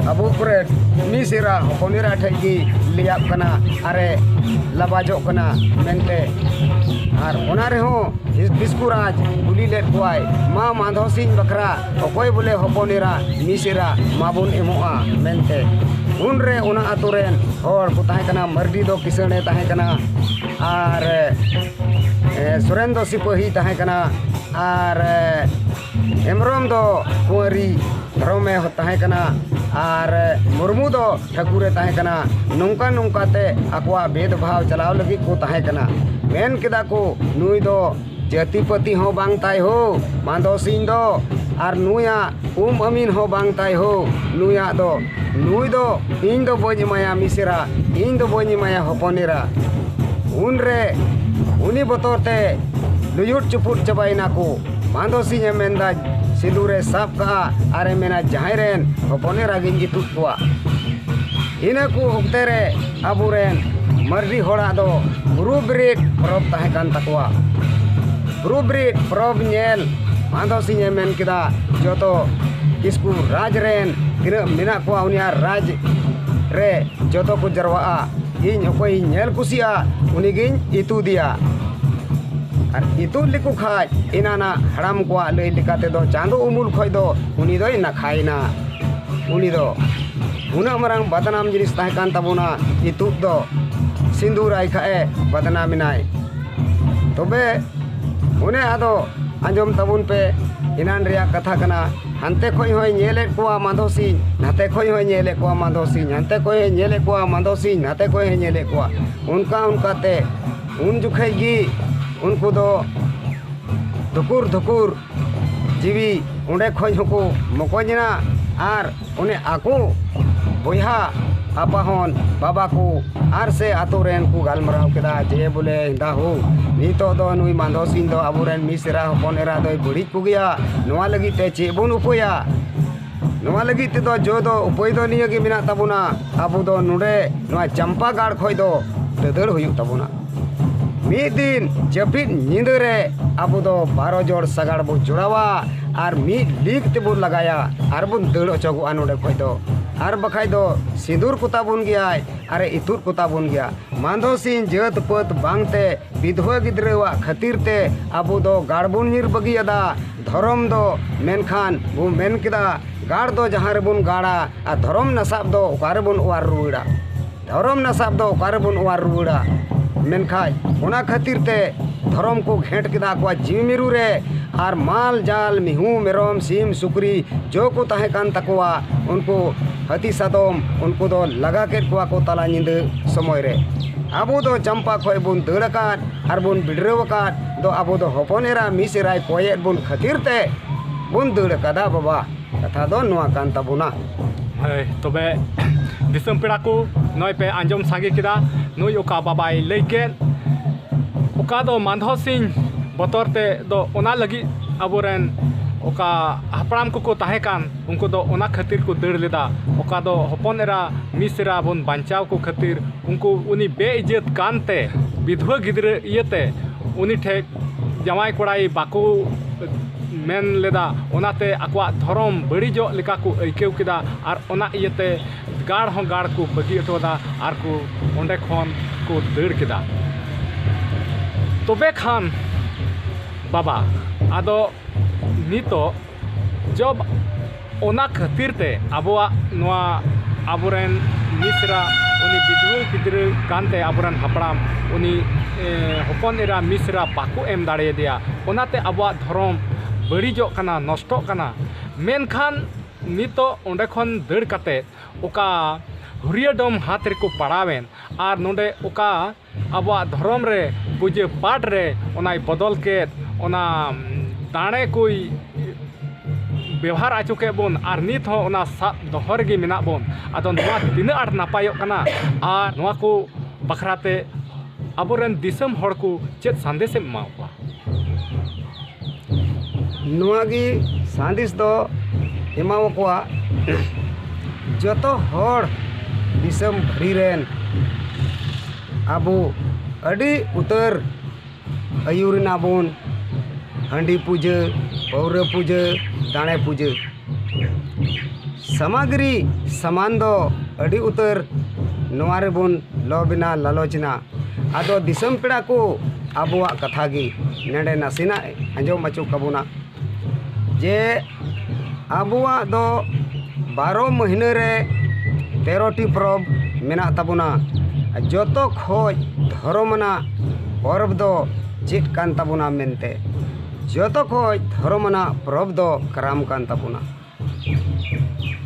ᱟᱵᱚ ᱠᱚᱨᱮ ᱢᱤᱥ ᱮᱨᱟ, ᱦᱚᱯᱚᱱ ᱮᱨᱟ ᱴᱷᱮᱡ ᱜᱮ ᱞᱟᱹᱭᱟᱜ ᱠᱟᱱᱟ ᱟᱨᱮ ᱞᱟᱵᱟᱡᱚᱜ ᱠᱟᱱᱟ" ᱢᱮᱱᱛᱮ᱾ ᱟᱨ ᱚᱱᱟ ᱨᱮᱦᱚᱸ ᱠᱤᱥᱠᱩ ᱨᱟᱡᱽ ᱠᱩᱞᱤ ᱞᱮᱫ ᱠᱚᱣᱟᱭ, ᱢᱟ ᱢᱟᱫᱷᱚ ᱥᱤᱝ ᱵᱟᱠᱷᱨᱟ ᱚᱠᱚᱭ ᱵᱚᱞᱮ ᱦᱚᱯᱚᱱ ᱮᱨᱟ, ᱢᱤᱥ ᱮᱨᱟ ᱢᱟᱵᱚᱱ ᱮᱢᱚᱜᱼᱟ ᱢᱮᱱᱛᱮ᱾ ᱩᱱᱨᱮ ᱚᱱᱟ ᱟᱛᱳ ᱨᱮᱱ ᱦᱚᱲ ᱠᱚ ᱛᱟᱦᱮᱸ ᱠᱟᱱᱟ, ᱢᱟᱹᱨᱰᱤ ᱫᱚ ᱠᱤᱥᱟᱹᱬᱮ ᱛᱟᱦᱮᱸ ᱠᱟᱱᱟ, ᱟᱨ, ᱮ, ᱥᱚᱨᱮᱱ ᱫᱚ ᱥᱤᱯᱟᱹᱦᱤ ᱛᱟᱦᱮᱸ ᱠᱟᱱᱟ, ᱟᱨ, ᱮ, ᱦᱮᱢᱵᱨᱚᱢ ᱫᱚ ᱠᱩᱸᱣᱟᱹᱨᱤ ᱫᱷᱚᱨᱚᱢᱮ ᱛᱟᱦᱮᱸ ᱠᱟᱱᱟ, ᱟᱨ ᱢᱩᱨᱢᱩ ᱫᱚ ᱴᱷᱟᱹᱠᱩᱨᱮ ᱛᱟᱦᱮᱸ ᱠᱟᱱᱟ᱾ ᱱᱚᱝᱠᱟ ᱱᱚᱝᱠᱟ ᱛᱮ ᱟᱠᱚᱣᱟᱜ ᱵᱷᱮᱫᱽ ᱵᱷᱟᱣ ᱪᱟᱞᱟᱣ ᱞᱟᱹᱜᱤᱫ ᱠᱚ ᱛᱟᱦᱮᱸ ᱠᱟᱱᱟ᱾ ᱢᱮᱱ ᱠᱮᱫᱟ ᱠᱚ, "ᱱᱩᱭ ᱫᱚ ᱡᱟᱹᱛᱤ ᱯᱟᱹᱛᱤ ᱦᱚᱸ ᱵᱟᱝ ᱛᱟᱭ ᱦᱳ, ᱢᱟᱫᱷᱚ ᱥᱤᱝ ᱫᱚ, ᱟᱨ ᱱᱩᱭᱟᱜ ᱩᱢ ᱟᱹᱢᱤᱱ ᱦᱚᱸ ᱵᱟᱝ ᱛᱟᱭ ᱦᱳ, ᱱᱩᱭᱟᱜ ᱫᱚ, ᱱᱩᱭ ᱫᱚ ᱤᱧ ᱫᱚ ᱵᱟᱹᱧ ᱮᱢᱟᱭᱟ ᱢᱤᱥᱮᱨᱟ, ᱤᱧ ᱫᱚ ᱵᱟᱹᱧ ᱮᱢᱟᱭᱟ ᱦᱚᱯᱚᱱ ᱮᱨᱟ᱾" ᱩᱱᱨᱮ ᱩᱱᱤ ᱵᱚᱛᱚᱨ ᱛᱮ ᱞᱩᱭᱩᱴ ᱪᱩᱯᱩᱫ ᱪᱟᱵᱟᱭᱮᱱᱟ ᱠᱚ᱾ ᱢᱟᱱᱫᱷᱚ ᱥᱤᱝ ᱮ ᱢᱮᱱᱫᱟ, ᱥᱤᱸᱫᱩᱨ ᱮ ᱥᱟᱵ ᱠᱟᱜᱼᱟ ᱟᱨ ᱮ ᱢᱮᱱᱟ, ᱡᱟᱦᱟᱸᱭ ᱨᱮᱱ ᱦᱚᱯᱚᱱ ᱮᱨᱟ ᱜᱤᱧ ᱤᱛᱩᱫ ᱠᱚᱣᱟ᱾ ᱤᱱᱟᱹ ᱠᱚ ᱚᱠᱛᱮ ᱨᱮ ᱟᱵᱚᱨᱮᱱ ᱢᱟᱹᱨᱰᱤ ᱦᱚᱲᱟᱜ ᱫᱚ ᱵᱨᱩ ᱵᱨᱤᱰ ᱯᱚᱨᱚᱵᱽ ᱛᱟᱦᱮᱸ ᱠᱟᱱ ᱛᱟᱠᱚᱣᱟ᱾ ᱵᱨᱩ ᱵᱨᱤᱰ ᱯᱚᱨᱚᱵᱽ ᱧᱮᱞ ᱢᱟᱱᱫᱷᱚ ᱥᱤᱝ ᱮ ᱢᱮᱱ ᱠᱮᱫᱟ, ᱡᱚᱛᱚ ᱠᱤᱥᱠᱩ ᱨᱟᱡᱽ ᱨᱮᱱ ᱛᱤᱱᱟᱹᱜ ᱢᱮᱱᱟᱜ ᱠᱚᱣᱟ, ᱩᱱᱤᱭᱟᱜ ᱨᱟᱡᱽ ᱨᱮ ᱡᱚᱛᱚ ᱠᱚ ᱡᱟᱨᱣᱟᱜᱼᱟ᱾ ᱤᱧ ᱚᱠᱚᱭᱤᱧ ᱧᱮᱞ ᱠᱩᱥᱤᱭᱟᱜᱼᱟ, ᱩᱱᱤᱜᱤᱧ ᱤᱛᱩᱫᱮᱭᱟ᱾ ᱟᱨ ᱤᱛᱩᱫ ᱞᱮᱠᱚ ᱠᱷᱟᱡ, ᱮᱱᱟᱱᱟᱜ ᱦᱟᱲᱟᱢ ᱠᱚᱣᱟᱜ ᱞᱟᱹᱭ ᱞᱮᱠᱟ ᱛᱮᱫᱚ ᱪᱟᱸᱫᱚ ᱩᱢᱩᱞ ᱠᱷᱚᱡ ᱫᱚ ᱩᱱᱤ ᱫᱚᱭ ᱱᱟᱠᱷᱟᱭᱮᱱᱟ᱾ ᱩᱱᱤ ᱫᱚ ᱩᱱᱟᱹᱜ ᱢᱟᱨᱟᱝ ᱵᱟᱫᱱᱟᱢ ᱡᱤᱱᱤᱥ ᱛᱟᱦᱮᱸ ᱠᱟᱱ ᱛᱟᱵᱚᱱᱟ, ᱤᱛᱩᱫ ᱫᱚ ᱥᱤᱸᱫᱩᱨᱟᱭ ᱠᱷᱟᱡ ᱮ ᱵᱟᱫᱱᱟᱢ ᱮᱱᱟᱭ᱾ ᱛᱚᱵᱮ ᱚᱱᱮ ᱟᱫᱚ ᱟᱸᱡᱚᱢ ᱛᱟᱵᱚᱱ ᱯᱮ, ᱮᱱᱟᱱ ᱨᱮᱭᱟᱜ ᱠᱟᱛᱷᱟ ᱠᱟᱱᱟ, ᱦᱟᱱᱛᱮ ᱠᱷᱚᱡ ᱦᱚᱸᱭ ᱧᱮᱞᱮᱫ ᱠᱚᱣᱟ ᱢᱟᱫᱷᱚ ᱥᱤᱝ, ᱱᱟᱛᱮ ᱠᱷᱚᱡ ᱦᱚᱸᱭ ᱧᱮᱞᱮᱫ ᱠᱚᱣᱟ ᱢᱟᱫᱷᱚ ᱥᱤᱝ, ᱦᱟᱱᱛᱮ ᱠᱷᱚᱡ ᱦᱚᱸᱭ ᱧᱮᱞᱮᱫ ᱠᱚᱣᱟ ᱢᱟᱫᱷᱚ ᱥᱤᱝ, ᱱᱟᱛᱮ ᱠᱷᱚᱡ ᱦᱚᱸᱭ ᱧᱮᱞᱮᱫ ᱠᱚᱣᱟ᱾ ᱚᱱᱠᱟ ᱚᱱᱠᱟᱛᱮ ᱩᱱ ᱡᱚᱠᱷᱮᱡ ᱜᱮ ᱩᱱᱠᱩ ᱫᱚ ᱫᱷᱩᱠᱩᱨ ᱫᱷᱩᱠᱩᱨ ᱡᱤᱣᱤ ᱚᱸᱰᱮ ᱠᱷᱚᱡ ᱦᱚᱸᱠᱚ ᱢᱚᱠᱚᱧ ᱮᱱᱟ᱾ ᱟᱨ ᱚᱱᱮ ᱟᱠᱚ ᱵᱚᱭᱦᱟ ᱟᱯᱟᱦᱚᱱ ᱵᱟᱵᱟ ᱠᱚ ᱟᱨ ᱥᱮ ᱟᱛᱳ ᱨᱮᱱ ᱠᱚ ᱜᱟᱞᱢᱟᱨᱟᱣ ᱠᱮᱫᱟ ᱡᱮ, ᱵᱚᱞᱮ, ᱫᱟ ᱦᱳ, ᱱᱤᱛᱚᱜ ᱫᱚ ᱱᱩᱭ ᱢᱟᱫᱷᱚ ᱥᱤᱝ ᱫᱚ ᱟᱵᱚᱨᱮᱱ ᱢᱤᱥᱮᱨᱟ ᱦᱚᱯᱚᱱ ᱮᱨᱟ ᱫᱚᱭ ᱵᱟᱹᱲᱤᱡ ᱠᱚᱜᱮᱭᱟ᱾ ᱱᱚᱣᱟ ᱞᱟᱹᱜᱤᱫ ᱛᱮ ᱪᱮᱫ ᱵᱚᱱ ᱩᱯᱟᱹᱭᱟ? ᱱᱚᱣᱟ ᱞᱟᱹᱜᱤᱫ ᱛᱮᱫᱚ ᱡᱚ ᱫᱚ ᱩᱯᱟᱹᱭ ᱫᱚ ᱱᱤᱭᱟᱹ ᱜᱮ ᱢᱮᱱᱟᱜ ᱛᱟᱵᱚᱱᱟ, ᱟᱵᱚ ᱫᱚ ᱱᱚᱰᱮ ᱱᱚᱣᱟ ᱪᱟᱢᱯᱟ ᱜᱟᱲ ᱠᱷᱚᱡ ᱫᱚ ᱫᱟᱹᱫᱟᱹᱲ ᱦᱩᱭᱩᱜ ᱛᱟᱵᱚᱱᱟ᱾ ᱢᱤᱫ ᱫᱤᱱ ᱡᱟᱹᱯᱤᱫ ᱧᱤᱫᱟᱹ ᱨᱮ ᱟᱵᱚ ᱫᱚ ᱵᱟᱨᱚ ᱡᱚᱲ ᱥᱟᱜᱟᱲ ᱵᱚ ᱡᱚᱲᱟᱣᱟ ᱟᱨ ᱢᱤᱫ ᱞᱤᱜᱽ ᱛᱮᱵᱚ ᱞᱟᱜᱟᱭᱟ ᱟᱨ ᱵᱚᱱ ᱫᱟᱹᱲ ᱚᱪᱚᱜᱚᱜᱼᱟ ᱱᱚᱰᱮ ᱠᱷᱚᱡ ᱫᱚ᱾ ᱟᱨ ᱵᱟᱠᱷᱟᱡ ᱫᱚ ᱥᱤᱸᱫᱩᱨ ᱠᱚᱛᱟ ᱵᱚᱱ ᱜᱮᱭᱟᱭ ᱟᱨ ᱤᱛᱩᱫ ᱠᱚᱛᱟ ᱵᱚᱱ ᱜᱮᱭᱟ᱾ ᱢᱟᱱᱫᱷᱚ ᱥᱤᱝ ᱡᱟᱹᱛ ᱯᱟᱹᱛ ᱵᱟᱝᱛᱮ ᱵᱤᱫᱷᱣᱟᱹ ᱜᱤᱫᱽᱨᱟᱹᱣᱟᱜ ᱠᱷᱟᱹᱛᱤᱨ ᱛᱮ ᱟᱵᱚ ᱫᱚ ᱜᱟᱲ ᱵᱚᱱ ᱧᱤᱨ ᱵᱟᱹᱜᱤᱭᱟᱫᱟ᱾ ᱫᱷᱚᱨᱚᱢ ᱫᱚ ᱢᱮᱱᱠᱷᱟᱱ ᱵᱚ ᱢᱮᱱ ᱠᱮᱫᱟ, ᱜᱟᱲ ᱫᱚ ᱡᱟᱦᱟᱸ ᱨᱮᱵᱚᱱ ᱜᱟᱲᱟ ᱟᱨ ᱫᱷᱚᱨᱚᱢ ᱱᱟᱥᱟᱵ ᱫᱚ ᱚᱠᱟ ᱨᱮᱵᱚᱱ ᱚᱣᱟᱨ ᱨᱩᱣᱟᱹᱲᱟ? ᱫᱷᱚᱨᱚᱢ ᱱᱟᱥᱟᱵ ᱫᱚ ᱚᱠᱟ ᱨᱮᱵᱚᱱ ᱚᱣᱟᱨ ᱨᱩᱣᱟᱹᱲᱟ? ᱢᱮᱱᱠᱷᱟᱡ ᱚᱱᱟ ᱠᱷᱟᱹᱛᱤᱨ ᱛᱮ ᱫᱷᱚᱨᱚᱢ ᱠᱚ ᱜᱷᱮᱸᱴ ᱠᱮᱫᱟ ᱟᱠᱚᱣᱟᱜ ᱡᱤᱣᱤ ᱢᱤᱨᱩ ᱨᱮ, ᱟᱨ ᱢᱟᱞ ᱡᱟᱞ ᱢᱤᱦᱩ ᱢᱮᱨᱚᱢ ᱥᱤᱢ ᱥᱩᱠᱨᱤ ᱡᱚ ᱠᱚ ᱛᱟᱦᱮᱸ ᱠᱟᱱ ᱛᱟᱠᱚᱣᱟ, ᱩᱱᱠᱩ ᱦᱟᱹᱛᱤ ᱥᱟᱫᱚᱢ ᱩᱱᱠᱩ ᱫᱚ ᱞᱟᱜᱟ ᱠᱮᱫ ᱠᱚᱣᱟ ᱠᱚ ᱛᱟᱞᱟ ᱧᱤᱫᱟᱹ ᱥᱚᱢᱚᱭ ᱨᱮ᱾ ᱟᱵᱚ ᱫᱚ ᱪᱟᱢᱯᱟ ᱠᱷᱚᱡ ᱵᱚᱱ ᱫᱟᱹᱲ ᱟᱠᱟᱫ ᱟᱨ ᱵᱚᱱ ᱵᱤᱰᱨᱟᱹᱣ ᱟᱠᱟᱫ ᱫᱚ ᱟᱵᱚ ᱫᱚ ᱦᱚᱯᱚᱱ ᱮᱨᱟ ᱢᱤᱥ ᱮᱨᱟᱭ ᱠᱚᱭᱮᱫ ᱵᱚᱱ ᱠᱷᱟᱹᱛᱤᱨ ᱛᱮ ᱵᱚᱱ ᱫᱟᱹᱲ ᱟᱠᱟᱫᱟ ᱵᱟᱵᱟ᱾ ᱠᱟᱛᱷᱟ ᱫᱚ ᱱᱚᱣᱟ ᱠᱟᱱ ᱛᱟᱵᱚᱱᱟ᱾ ᱦᱳᱭ, ᱛᱚᱵᱮ ᱫᱤᱥᱚᱢ ᱯᱮᱲᱟ ᱠᱚ, ᱱᱚᱜᱼᱚᱭ ᱯᱮ ᱟᱸᱡᱚᱢ ᱥᱟᱸᱜᱮ ᱠᱮᱫᱟ, ᱱᱩᱭ ᱚᱠᱟ ᱵᱟᱵᱟᱭ ᱞᱟᱹᱭ ᱠᱮᱫ, ᱚᱠᱟ ᱫᱚ ᱢᱟᱱᱫᱷᱚ ᱥᱤᱝ ᱵᱚᱛᱚᱨ ᱛᱮ ᱫᱚ ᱚᱱᱟ ᱞᱟᱹᱜᱤᱫ ᱟᱵᱚᱨᱮᱱ ᱚᱠᱟ ᱦᱟᱯᱲᱟᱢ ᱠᱚᱠᱚ ᱛᱟᱦᱮᱸ ᱠᱟᱱ, ᱩᱱᱠᱩ ᱫᱚ ᱚᱱᱟ ᱠᱷᱟᱹᱛᱤᱨ ᱠᱚ ᱫᱟᱹᱲ ᱞᱮᱫᱟ᱾ ᱚᱠᱟ ᱫᱚ ᱦᱚᱯᱚᱱ ᱮᱨᱟ ᱢᱤᱥ ᱮᱨᱟ ᱵᱚᱱ ᱵᱟᱧᱪᱟᱣ ᱠᱚ ᱠᱷᱟᱹᱛᱤᱨ, ᱩᱱᱠᱩ, ᱩᱱᱤ ᱵᱮᱼᱤᱡᱽᱡᱚᱛ ᱠᱟᱱᱛᱮ, ᱵᱤᱫᱷᱣᱟᱹ ᱜᱤᱫᱽᱨᱟᱹ ᱤᱭᱟᱹᱛᱮ ᱩᱱᱤ ᱴᱷᱮᱡ ᱡᱟᱶᱟᱭ ᱠᱚᱲᱟᱭ ᱵᱟᱠᱚ ᱢᱮᱱ ᱞᱮᱫᱟ᱾ ᱚᱱᱟᱛᱮ ᱟᱠᱚᱣᱟᱜ ᱫᱷᱚᱨᱚᱢ ᱵᱟᱹᱲᱤᱡᱚᱜ ᱞᱮᱠᱟ ᱠᱚ ᱟᱹᱭᱠᱟᱹᱣ ᱠᱮᱫᱟ ᱟᱨ ᱚᱱᱟ ᱤᱭᱟᱹᱛᱮ ᱜᱟᱲ ᱦᱚᱸ ᱜᱟᱲ ᱠᱚ ᱵᱟᱹᱜᱤ ᱦᱚᱴᱚ ᱟᱫᱟ ᱟᱨ ᱠᱚ ᱚᱸᱰᱮ ᱠᱷᱚᱱ ᱠᱚ ᱫᱟᱹᱲ ᱠᱮᱫᱟ᱾ ᱛᱚᱵᱮ ᱠᱷᱟᱱ ᱵᱟᱵᱟ, ᱟᱫᱚ ᱱᱤᱛᱚᱜ ᱡᱚᱵ ᱚᱱᱟ ᱠᱷᱟᱹᱛᱤᱨ ᱛᱮ ᱟᱵᱚᱣᱟᱜ ᱱᱚᱣᱟ ᱟᱵᱚᱨᱮᱱ ᱢᱤᱥᱨᱟ, ᱩᱱᱤ ᱵᱤᱫᱷᱣᱟᱹ ᱜᱤᱫᱽᱨᱟᱹ ᱠᱟᱱᱛᱮ ᱟᱵᱚᱨᱮᱱ ᱦᱟᱯᱲᱟᱢ ᱩᱱᱤ, ᱮ, ᱦᱚᱯᱚᱱ ᱮᱨᱟ ᱢᱤᱥᱨᱟ ᱵᱟᱠᱚ ᱮᱢ ᱫᱟᱲᱮᱭᱟᱫᱮᱭᱟ᱾ ᱚᱱᱟᱛᱮ ᱟᱵᱚᱣᱟᱜ ᱫᱷᱚᱨᱚᱢ ᱵᱟᱹᱲᱤᱡᱚᱜ ᱠᱟᱱᱟ, ᱱᱚᱥᱴᱚᱜ ᱠᱟᱱᱟ᱾ ᱢᱮᱱᱠᱷᱟᱱ ᱱᱤᱛᱚᱜ ᱚᱸᱰᱮ ᱠᱷᱚᱱ ᱫᱟᱹᱲ ᱠᱟᱛᱮ ᱚᱠᱟ ᱦᱩᱨᱤᱭᱟᱹ ᱰᱚᱢ ᱦᱟᱛ ᱨᱮᱠᱚ ᱯᱟᱲᱟᱣᱮᱱ ᱟᱨ ᱱᱚᱰᱮ ᱚᱠᱟ ᱟᱵᱚᱣᱟᱜ ᱫᱷᱚᱨᱚᱢ ᱨᱮ ᱯᱩᱡᱟᱹ ᱯᱟᱴ ᱨᱮ ᱚᱱᱟᱭ ᱵᱚᱫᱚᱞ ᱠᱮᱫ, ᱚᱱᱟ ᱫᱟᱲᱮ ᱠᱚᱭ ᱵᱮᱣᱦᱟᱨ ᱦᱚᱪᱚ ᱠᱮᱫ ᱵᱚᱱ ᱟᱨ ᱱᱤᱛ ᱦᱚᱸ ᱚᱱᱟ ᱥᱟᱵ ᱫᱚᱦᱚ ᱨᱮᱜᱮ ᱢᱮᱱᱟᱜ ᱵᱚᱱ᱾ ᱟᱫᱚ ᱱᱚᱣᱟ ᱛᱤᱱᱟᱹᱜ ᱟᱸᱴ ᱱᱟᱯᱟᱭᱚᱜ ᱠᱟᱱᱟ ᱟᱨ ᱱᱚᱣᱟ ᱠᱚ ᱵᱟᱠᱷᱨᱟ ᱛᱮ ᱟᱵᱚᱨᱮᱱ ᱫᱤᱥᱚᱢ ᱦᱚᱲ ᱠᱚ ᱪᱮᱫ ᱥᱟᱸᱫᱮᱥ ᱮᱢ ᱮᱢᱟ ᱠᱚᱣᱟ? ᱱᱚᱣᱟ ᱜᱮ ᱥᱟᱸᱫᱮᱥ ᱫᱚ ᱮᱢᱟᱣᱟᱠᱚᱣᱟ ᱡᱚᱛᱚ ᱦᱚᱲ ᱫᱤᱥᱚᱢ ᱵᱷᱟᱹᱨᱤ ᱨᱮᱱ ᱟᱵᱚ ᱟᱹᱰᱤ ᱩᱛᱟᱹᱨ ᱟᱹᱭᱩᱨ ᱮᱱᱟ ᱵᱚᱱ ᱦᱟᱺᱰᱤ ᱯᱩᱡᱟᱹ, ᱯᱟᱹᱣᱨᱟᱹ ᱯᱩᱡᱟᱹ, ᱫᱟᱲᱮ ᱯᱩᱡᱟᱹ᱾ ᱥᱟᱢᱟᱜᱨᱤ ᱥᱟᱢᱟᱱ ᱫᱚ ᱟᱹᱰᱤ ᱩᱛᱟᱹᱨ ᱱᱚᱣᱟ ᱨᱮᱵᱚᱱ ᱞᱚᱵᱷ ᱮᱱᱟ, ᱞᱟᱞᱚᱪ ᱮᱱᱟ᱾ ᱟᱫᱚ ᱫᱤᱥᱚᱢ ᱯᱮᱲᱟ ᱠᱚ, ᱟᱵᱚᱣᱟᱜ ᱠᱟᱛᱷᱟ ᱜᱮ ᱱᱚᱰᱮ ᱱᱟᱥᱮᱱᱟᱜ ᱟᱸᱡᱚᱢ ᱦᱚᱪᱚ ᱠᱟᱵᱚᱱᱟ ᱡᱮ ᱟᱵᱚᱣᱟᱜ ᱫᱚ ᱵᱟᱨᱚ ᱢᱟᱹᱦᱱᱟᱹ ᱨᱮ ᱛᱮᱨᱚ ᱴᱤ ᱯᱚᱨᱚᱵᱽ ᱢᱮᱱᱟᱜ ᱛᱟᱵᱚᱱᱟ᱾ ᱡᱚᱛᱚ ᱠᱷᱚᱡ ᱫᱷᱚᱨᱚᱢ ᱟᱱᱟᱜ ᱯᱚᱨᱚᱵᱽ ᱫᱚ ᱪᱮᱫ ᱠᱟᱱ ᱛᱟᱵᱚᱱᱟ ᱢᱮᱱᱛᱮ, ᱡᱚᱛᱚ ᱠᱷᱚᱡ ᱫᱷᱚᱨᱚᱢ ᱟᱱᱟᱜ ᱯᱚᱨᱚᱵᱽ ᱫᱚ ᱠᱟᱨᱟᱢ ᱠᱟᱱ ᱛᱟᱵᱚᱱᱟ᱾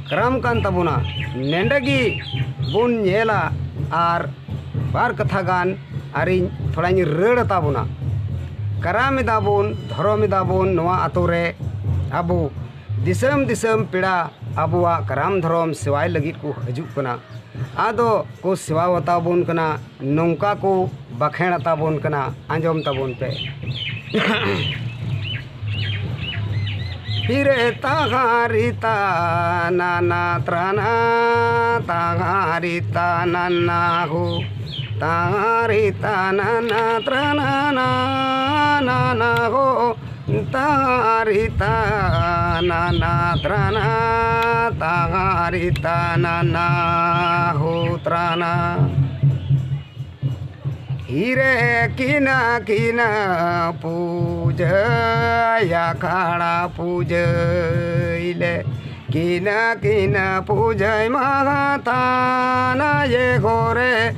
ᱠᱟᱨᱟᱢ ᱠᱟᱱ ᱛᱟᱵᱚᱱᱟ᱾ ᱱᱮᱰᱮ ᱜᱮ ᱵᱚᱱ ᱧᱮᱞᱟ ᱟᱨ ᱵᱟᱨ ᱠᱟᱛᱷᱟ ᱜᱟᱱ ᱟᱨᱤᱧ ᱛᱷᱚᱲᱟᱧ ᱨᱟᱹᱲ ᱟᱛᱟ ᱵᱚᱱᱟ᱾ ᱠᱟᱨᱟᱢ ᱮᱫᱟ ᱵᱚᱱ, ᱫᱷᱚᱨᱚᱢ ᱮᱫᱟ ᱵᱚᱱ ᱱᱚᱣᱟ ᱟᱛᱳ ᱨᱮ᱾ ᱟᱵᱚ ᱫᱤᱥᱚᱢ ᱫᱤᱥᱚᱢ ᱯᱮᱲᱟ ᱟᱵᱚᱣᱟᱜ ᱠᱟᱨᱟᱢ ᱫᱷᱚᱨᱚᱢ ᱥᱮᱣᱟᱭ ᱞᱟᱹᱜᱤᱫ ᱠᱚ ᱦᱤᱡᱩᱜ ᱠᱟᱱᱟ᱾ ᱟᱫᱚ ᱠᱚ ᱥᱮᱣᱟ ᱟᱛᱟ ᱵᱚᱱ ᱠᱟᱱᱟ, ᱱᱚᱝᱠᱟ ᱠᱚ ᱵᱟᱠᱷᱮᱬ ᱟᱛᱟ ᱵᱚᱱ ᱠᱟᱱᱟ᱾ ᱟᱸᱡᱚᱢ ᱛᱟᱵᱚᱱ ᱯᱮ᱾ ᱦᱤᱨᱮ ᱛᱟᱦᱟᱨᱤ ᱛᱟᱱᱟᱱᱟ ᱛᱨᱟᱱᱟ, ᱛᱟᱦᱟᱨᱤ ᱛᱟᱱᱟᱱᱟ ᱦᱳ, ᱛᱟᱦᱟᱨᱤ ᱛᱟᱱᱟᱱᱟ ᱛᱨᱟᱱᱟ ᱱᱟᱱᱟ ᱦᱳ, ᱛᱟᱦᱟᱨᱤ ᱛᱟᱱᱟᱱᱟ ᱛᱨᱟᱱᱟ, ᱛᱟᱦᱟᱨᱤ ᱛᱟᱱᱟᱱᱟ ᱦᱳ ᱛᱨᱟᱱᱟ᱾ ᱦᱤᱨᱮ ᱠᱤᱱᱟ ᱠᱤᱱᱟ ᱯᱩᱡᱟᱹᱭᱟ ᱠᱷᱟᱲᱟ ᱯᱩᱡᱟᱹᱭ ᱞᱮ, ᱠᱤᱱᱟ ᱠᱤᱱᱟ ᱯᱩᱡᱟᱹᱭ ᱢᱟᱦᱟ ᱛᱷᱟᱱᱟ ᱭᱮ ᱜᱷᱚᱨᱮ,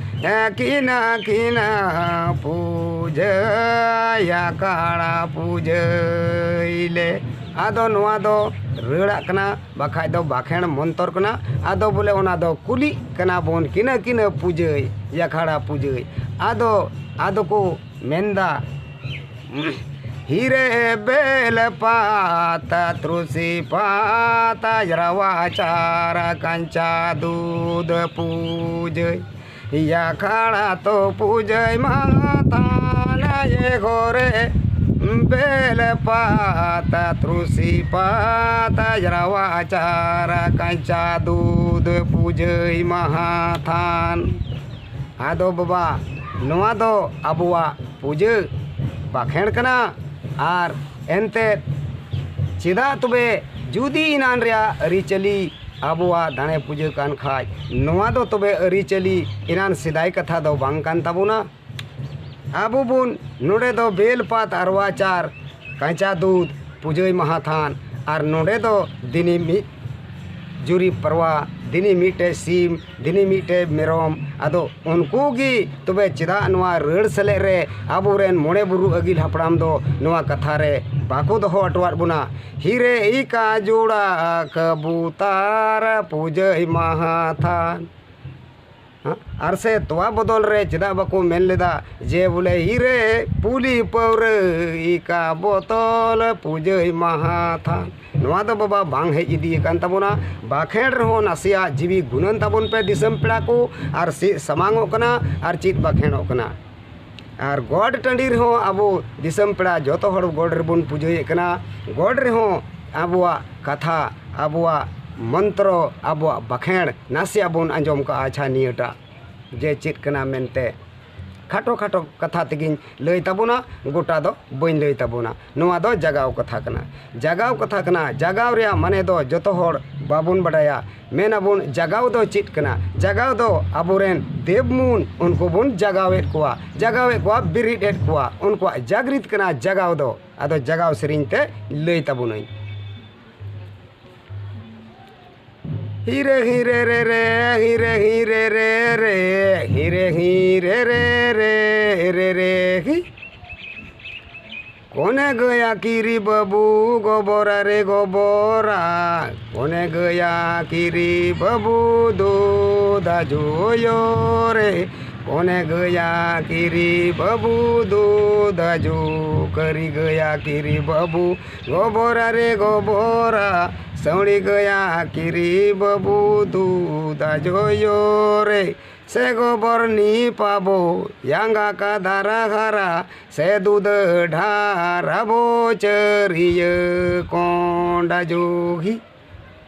ᱠᱤᱱᱟ ᱠᱤᱱᱟ ᱯᱩᱡᱟᱹᱭᱟ ᱠᱷᱟᱲᱟ ᱯᱩᱡᱟᱹᱭ ᱞᱮ᱾ ᱟᱫᱚ ᱱᱚᱣᱟ ᱫᱚ ᱨᱟᱹᱲᱟᱜ ᱠᱟᱱᱟ, ᱵᱟᱠᱷᱟᱡ ᱫᱚ ᱵᱟᱠᱷᱮᱬ ᱢᱚᱱᱛᱚᱨ ᱠᱟᱱᱟ᱾ ᱟᱫᱚ ᱵᱚᱞᱮ ᱚᱱᱟ ᱫᱚ ᱠᱩᱞᱤᱜ ᱠᱟᱱᱟ ᱵᱚᱱ, ᱠᱤᱱᱟᱹ ᱠᱤᱱᱟᱹ ᱯᱩᱡᱟᱹᱭ, ᱭᱟᱠᱷᱟᱲᱟ ᱯᱩᱡᱟᱹᱭ᱾ ᱟᱫᱚ, ᱟᱫᱚ ᱠᱚ ᱢᱮᱱᱫᱟ, ᱦᱤᱨᱮ ᱵᱮᱞ ᱯᱟᱛᱟ, ᱛᱨᱩᱥᱤ ᱯᱟᱛᱟ, ᱡᱨᱟᱣᱟ ᱪᱟᱨᱟ, ᱠᱟᱧᱪᱟ ᱫᱩᱫᱷ ᱯᱩᱡᱟᱹᱭ᱾ ᱭᱟᱠᱷᱟᱲᱟ ᱛᱚ ᱯᱩᱡᱟᱹᱭ ᱢᱟᱦᱟ ᱛᱷᱟᱱᱟ ᱭᱮ ᱜᱷᱚᱨᱮ, ᱵᱮᱞ ᱯᱟᱛᱟ, ᱛᱨᱩᱥᱤ ᱯᱟᱛᱟ, ᱡᱨᱟᱣᱟ ᱪᱟᱨᱟ, ᱠᱟᱧᱪᱟ ᱫᱩᱫᱷ ᱯᱩᱡᱟᱹᱭ ᱢᱟᱦᱟ ᱛᱷᱟᱱ᱾ ᱟᱫᱚ ᱵᱟᱵᱟ, ᱱᱚᱣᱟ ᱫᱚ ᱟᱵᱚᱣᱟᱜ ᱯᱩᱡᱟᱹ ᱵᱟᱠᱷᱮᱬ ᱠᱟᱱᱟ᱾ ᱟᱨ ᱮᱱᱛᱮᱫ ᱪᱮᱫᱟᱜ ᱛᱚᱵᱮ, ᱡᱩᱫᱤ ᱮᱱᱟᱱ ᱨᱮᱭᱟᱜ ᱟᱹᱨᱤᱪᱟᱹᱞᱤ ᱟᱵᱚᱣᱟᱜ ᱫᱟᱲᱮ ᱯᱩᱡᱟᱹ ᱠᱟᱱ ᱠᱷᱟᱡ, ᱱᱚᱣᱟ ᱫᱚ ᱛᱚᱵᱮ ᱟᱹᱨᱤᱪᱟᱹᱞᱤ ᱮᱱᱟᱱ ᱥᱮᱫᱟᱭ ᱠᱟᱛᱷᱟ ᱫᱚ ᱵᱟᱝ ᱠᱟᱱ ᱛᱟᱵᱚᱱᱟ᱾ ᱟᱵᱚ ᱵᱚᱱ ᱱᱚᱰᱮ ᱫᱚ ᱵᱮᱞ ᱯᱟᱛ ᱟᱨᱣᱟ ᱪᱟᱨ, ᱠᱟᱸᱪᱟ ᱫᱩᱫᱷ, ᱯᱩᱡᱟᱹᱭ ᱢᱟᱦᱟ ᱛᱷᱟᱱ, ᱟᱨ ᱱᱚᱰᱮ ᱫᱚ ᱫᱤᱱᱤ ᱢᱤᱫ ᱡᱩᱨᱤ ᱯᱟᱨᱣᱟ, ᱫᱤᱱᱤ ᱢᱤᱫᱴᱮᱡ ᱥᱤᱢ, ᱫᱤᱱᱤ ᱢᱤᱫᱴᱮᱡ ᱢᱮᱨᱚᱢ᱾ ᱟᱫᱚ ᱩᱱᱠᱩ ᱜᱮ ᱛᱚᱵᱮ ᱪᱮᱫᱟᱜ ᱱᱚᱣᱟ ᱨᱟᱹᱲ ᱥᱮᱞᱮᱫ ᱨᱮ ᱟᱵᱚᱨᱮᱱ ᱢᱚᱬᱮ ᱵᱩᱨᱩ ᱟᱹᱜᱤᱞ ᱦᱟᱯᱲᱟᱢ ᱫᱚ ᱱᱚᱣᱟ ᱠᱟᱛᱷᱟ ᱨᱮ ᱵᱟᱠᱚ ᱫᱚᱦᱚ ᱦᱚᱴᱚᱣᱟᱫ ᱵᱚᱱᱟ? ᱦᱤᱨᱮ ᱤᱠᱟ ᱡᱩᱲᱟ ᱠᱟᱵᱩᱛᱟᱨ ᱯᱩᱡᱟᱹᱭ ᱢᱟᱦᱟ ᱛᱷᱟᱱ᱾ ᱦᱮᱸ? ᱟᱨ ᱥᱮ ᱛᱚᱣᱟ ᱵᱚᱫᱚᱞ ᱨᱮ ᱪᱮᱫᱟᱜ ᱵᱟᱠᱚ ᱢᱮᱱ ᱞᱮᱫᱟ ᱡᱮ ᱵᱚᱞᱮ ᱦᱤᱨᱮ ᱯᱩᱞᱤ ᱯᱟᱹᱣᱨᱟᱹ ᱤᱠᱟ ᱵᱚᱛᱚᱞ ᱯᱩᱡᱟᱹᱭ ᱢᱟᱦᱟ ᱛᱷᱟᱱ? ᱱᱚᱣᱟ ᱫᱚ ᱵᱟᱵᱟ ᱵᱟᱝ ᱦᱮᱡ ᱤᱫᱤ ᱟᱠᱟᱱ ᱛᱟᱵᱚᱱᱟ᱾ ᱵᱟᱠᱷᱮᱬ ᱨᱮᱦᱚᱸ ᱱᱟᱥᱮᱭᱟᱜ ᱡᱤᱣᱤ ᱜᱩᱱᱟᱹᱱ ᱛᱟᱵᱚᱱ ᱯᱮ ᱫᱤᱥᱚᱢ ᱯᱮᱲᱟ ᱠᱚ, ᱟᱨ ᱪᱮᱫ ᱥᱟᱢᱟᱝᱚᱜ ᱠᱟᱱᱟ ᱟᱨ ᱪᱮᱫ ᱵᱟᱠᱷᱮᱬᱚᱜ ᱠᱟᱱᱟ᱾ ᱟᱨ ᱜᱚᱰ ᱴᱟᱺᱰᱤ ᱨᱮᱦᱚᱸ ᱟᱵᱚ ᱫᱤᱥᱚᱢ ᱯᱮᱲᱟ ᱡᱚᱛᱚ ᱦᱚᱲ ᱜᱚᱰ ᱨᱮᱵᱚᱱ ᱯᱩᱡᱟᱹᱭᱮᱫ ᱠᱟᱱᱟ᱾ ᱜᱚᱰ ᱨᱮᱦᱚᱸ ᱟᱵᱚᱣᱟᱜ ᱠᱟᱛᱷᱟ, ᱟᱵᱚᱣᱟᱜ ᱢᱚᱱᱛᱨᱚ, ᱟᱵᱚᱣᱟᱜ ᱵᱟᱠᱷᱮᱬ ᱱᱟᱥᱮᱭᱟᱜ ᱵᱚᱱ ᱟᱸᱡᱚᱢ ᱠᱟᱜᱼᱟ᱾ ᱟᱪᱪᱷᱟ, ᱱᱤᱭᱟᱹᱴᱟᱜ ᱡᱮ ᱪᱮᱫ ᱠᱟᱱᱟ ᱢᱮᱱᱛᱮ ᱠᱷᱟᱴᱚ ᱠᱷᱟᱴᱚ ᱠᱟᱛᱷᱟ ᱛᱮᱜᱮᱧ ᱞᱟᱹᱭ ᱛᱟᱵᱚᱱᱟ, ᱜᱚᱴᱟ ᱫᱚ ᱵᱟᱹᱧ ᱞᱟᱹᱭ ᱛᱟᱵᱚᱱᱟ᱾ ᱱᱚᱣᱟ ᱫᱚ ᱡᱟᱜᱟᱣ ᱠᱟᱛᱷᱟ ᱠᱟᱱᱟ᱾ ᱡᱟᱜᱟᱣ ᱠᱟᱛᱷᱟ ᱠᱟᱱᱟ᱾ ᱡᱟᱜᱟᱣ ᱨᱮᱭᱟᱜ ᱢᱟᱱᱮ ᱫᱚ ᱡᱚᱛᱚ ᱦᱚᱲ ᱵᱟᱵᱚᱱ ᱵᱟᱰᱟᱭᱟ᱾ ᱢᱮᱱ ᱟᱵᱚᱱ, ᱡᱟᱜᱟᱣ ᱫᱚ ᱪᱮᱫ ᱠᱟᱱᱟ? ᱡᱟᱜᱟᱣ ᱫᱚ ᱟᱵᱚᱨᱮᱱ ᱫᱮᱵ ᱢᱩᱱ, ᱩᱱᱠᱩ ᱵᱚᱱ ᱡᱟᱜᱟᱣᱮᱫ ᱠᱚᱣᱟ, ᱡᱟᱜᱟᱣᱮᱫ ᱠᱚᱣᱟ, ᱵᱮᱨᱮᱫ ᱮᱫ ᱠᱚᱣᱟ, ᱩᱱᱠᱩᱣᱟᱜ ᱡᱟᱜᱽᱨᱤᱛ ᱠᱟᱱᱟ ᱡᱟᱜᱟᱣ ᱫᱚ᱾ ᱟᱫᱚ ᱡᱟᱜᱟᱣ ᱥᱮᱨᱮᱧ ᱛᱮ ᱞᱟᱹᱭ ᱛᱟᱵᱚᱱᱟᱹᱧ᱾ ᱦᱤᱨᱮ ᱦᱤᱨᱮ ᱨᱮ ᱨᱮ, ᱦᱤᱨᱮ ᱦᱤᱨᱮ ᱨᱮ ᱨᱮ, ᱦᱤᱨᱮ ᱦᱤᱨᱮ ᱨᱮ ᱨᱮ ᱨᱮ ᱨᱮ ᱦᱤ᱾ ᱠᱚᱱᱮ ᱜᱟᱹᱭᱟ ᱠᱤᱨᱤ ᱵᱟᱹᱵᱩ ᱜᱚᱵᱚᱨᱟ ᱨᱮ ᱜᱚᱵᱚᱨᱟ, ᱠᱚᱱᱮ ᱜᱟᱹᱭᱟ ᱠᱤᱨᱤ ᱵᱟᱹᱵᱩ ᱫᱩᱫᱟ ᱡᱚᱭᱚ ᱨᱮ, ᱠᱚᱱᱮ ᱜᱟᱹᱭᱟ ᱠᱤᱨᱤ ᱵᱟᱹᱵᱩ ᱫᱩᱫᱟ ᱡᱩ, ᱠᱟᱹᱨᱤ ᱜᱟᱹᱭᱟ ᱠᱤᱨᱤ ᱵᱟᱹᱵᱩ ᱜᱚᱵᱚᱨᱟ ᱨᱮ ᱜᱚᱵᱚᱨᱟ, ᱥᱟᱹᱣᱲᱤ ᱜᱟᱹᱭᱟ ᱠᱤᱨᱤ ᱵᱟᱹᱵᱩ ᱫᱩᱫᱟ ᱡᱚᱭᱚ ᱨᱮ, ᱥᱮ ᱜᱚᱵᱚᱨ ᱱᱤ ᱯᱟᱵᱚ ᱭᱟᱸᱜᱟ ᱠᱟ ᱫᱟᱨᱟ ᱦᱟᱨᱟ, ᱥᱮ ᱫᱩᱫᱟᱹ ᱰᱷᱟᱨᱟ ᱵᱚ ᱪᱟᱹᱨᱤᱭᱟᱹ ᱠᱚᱸᱰᱟ ᱡᱩᱦᱤ᱾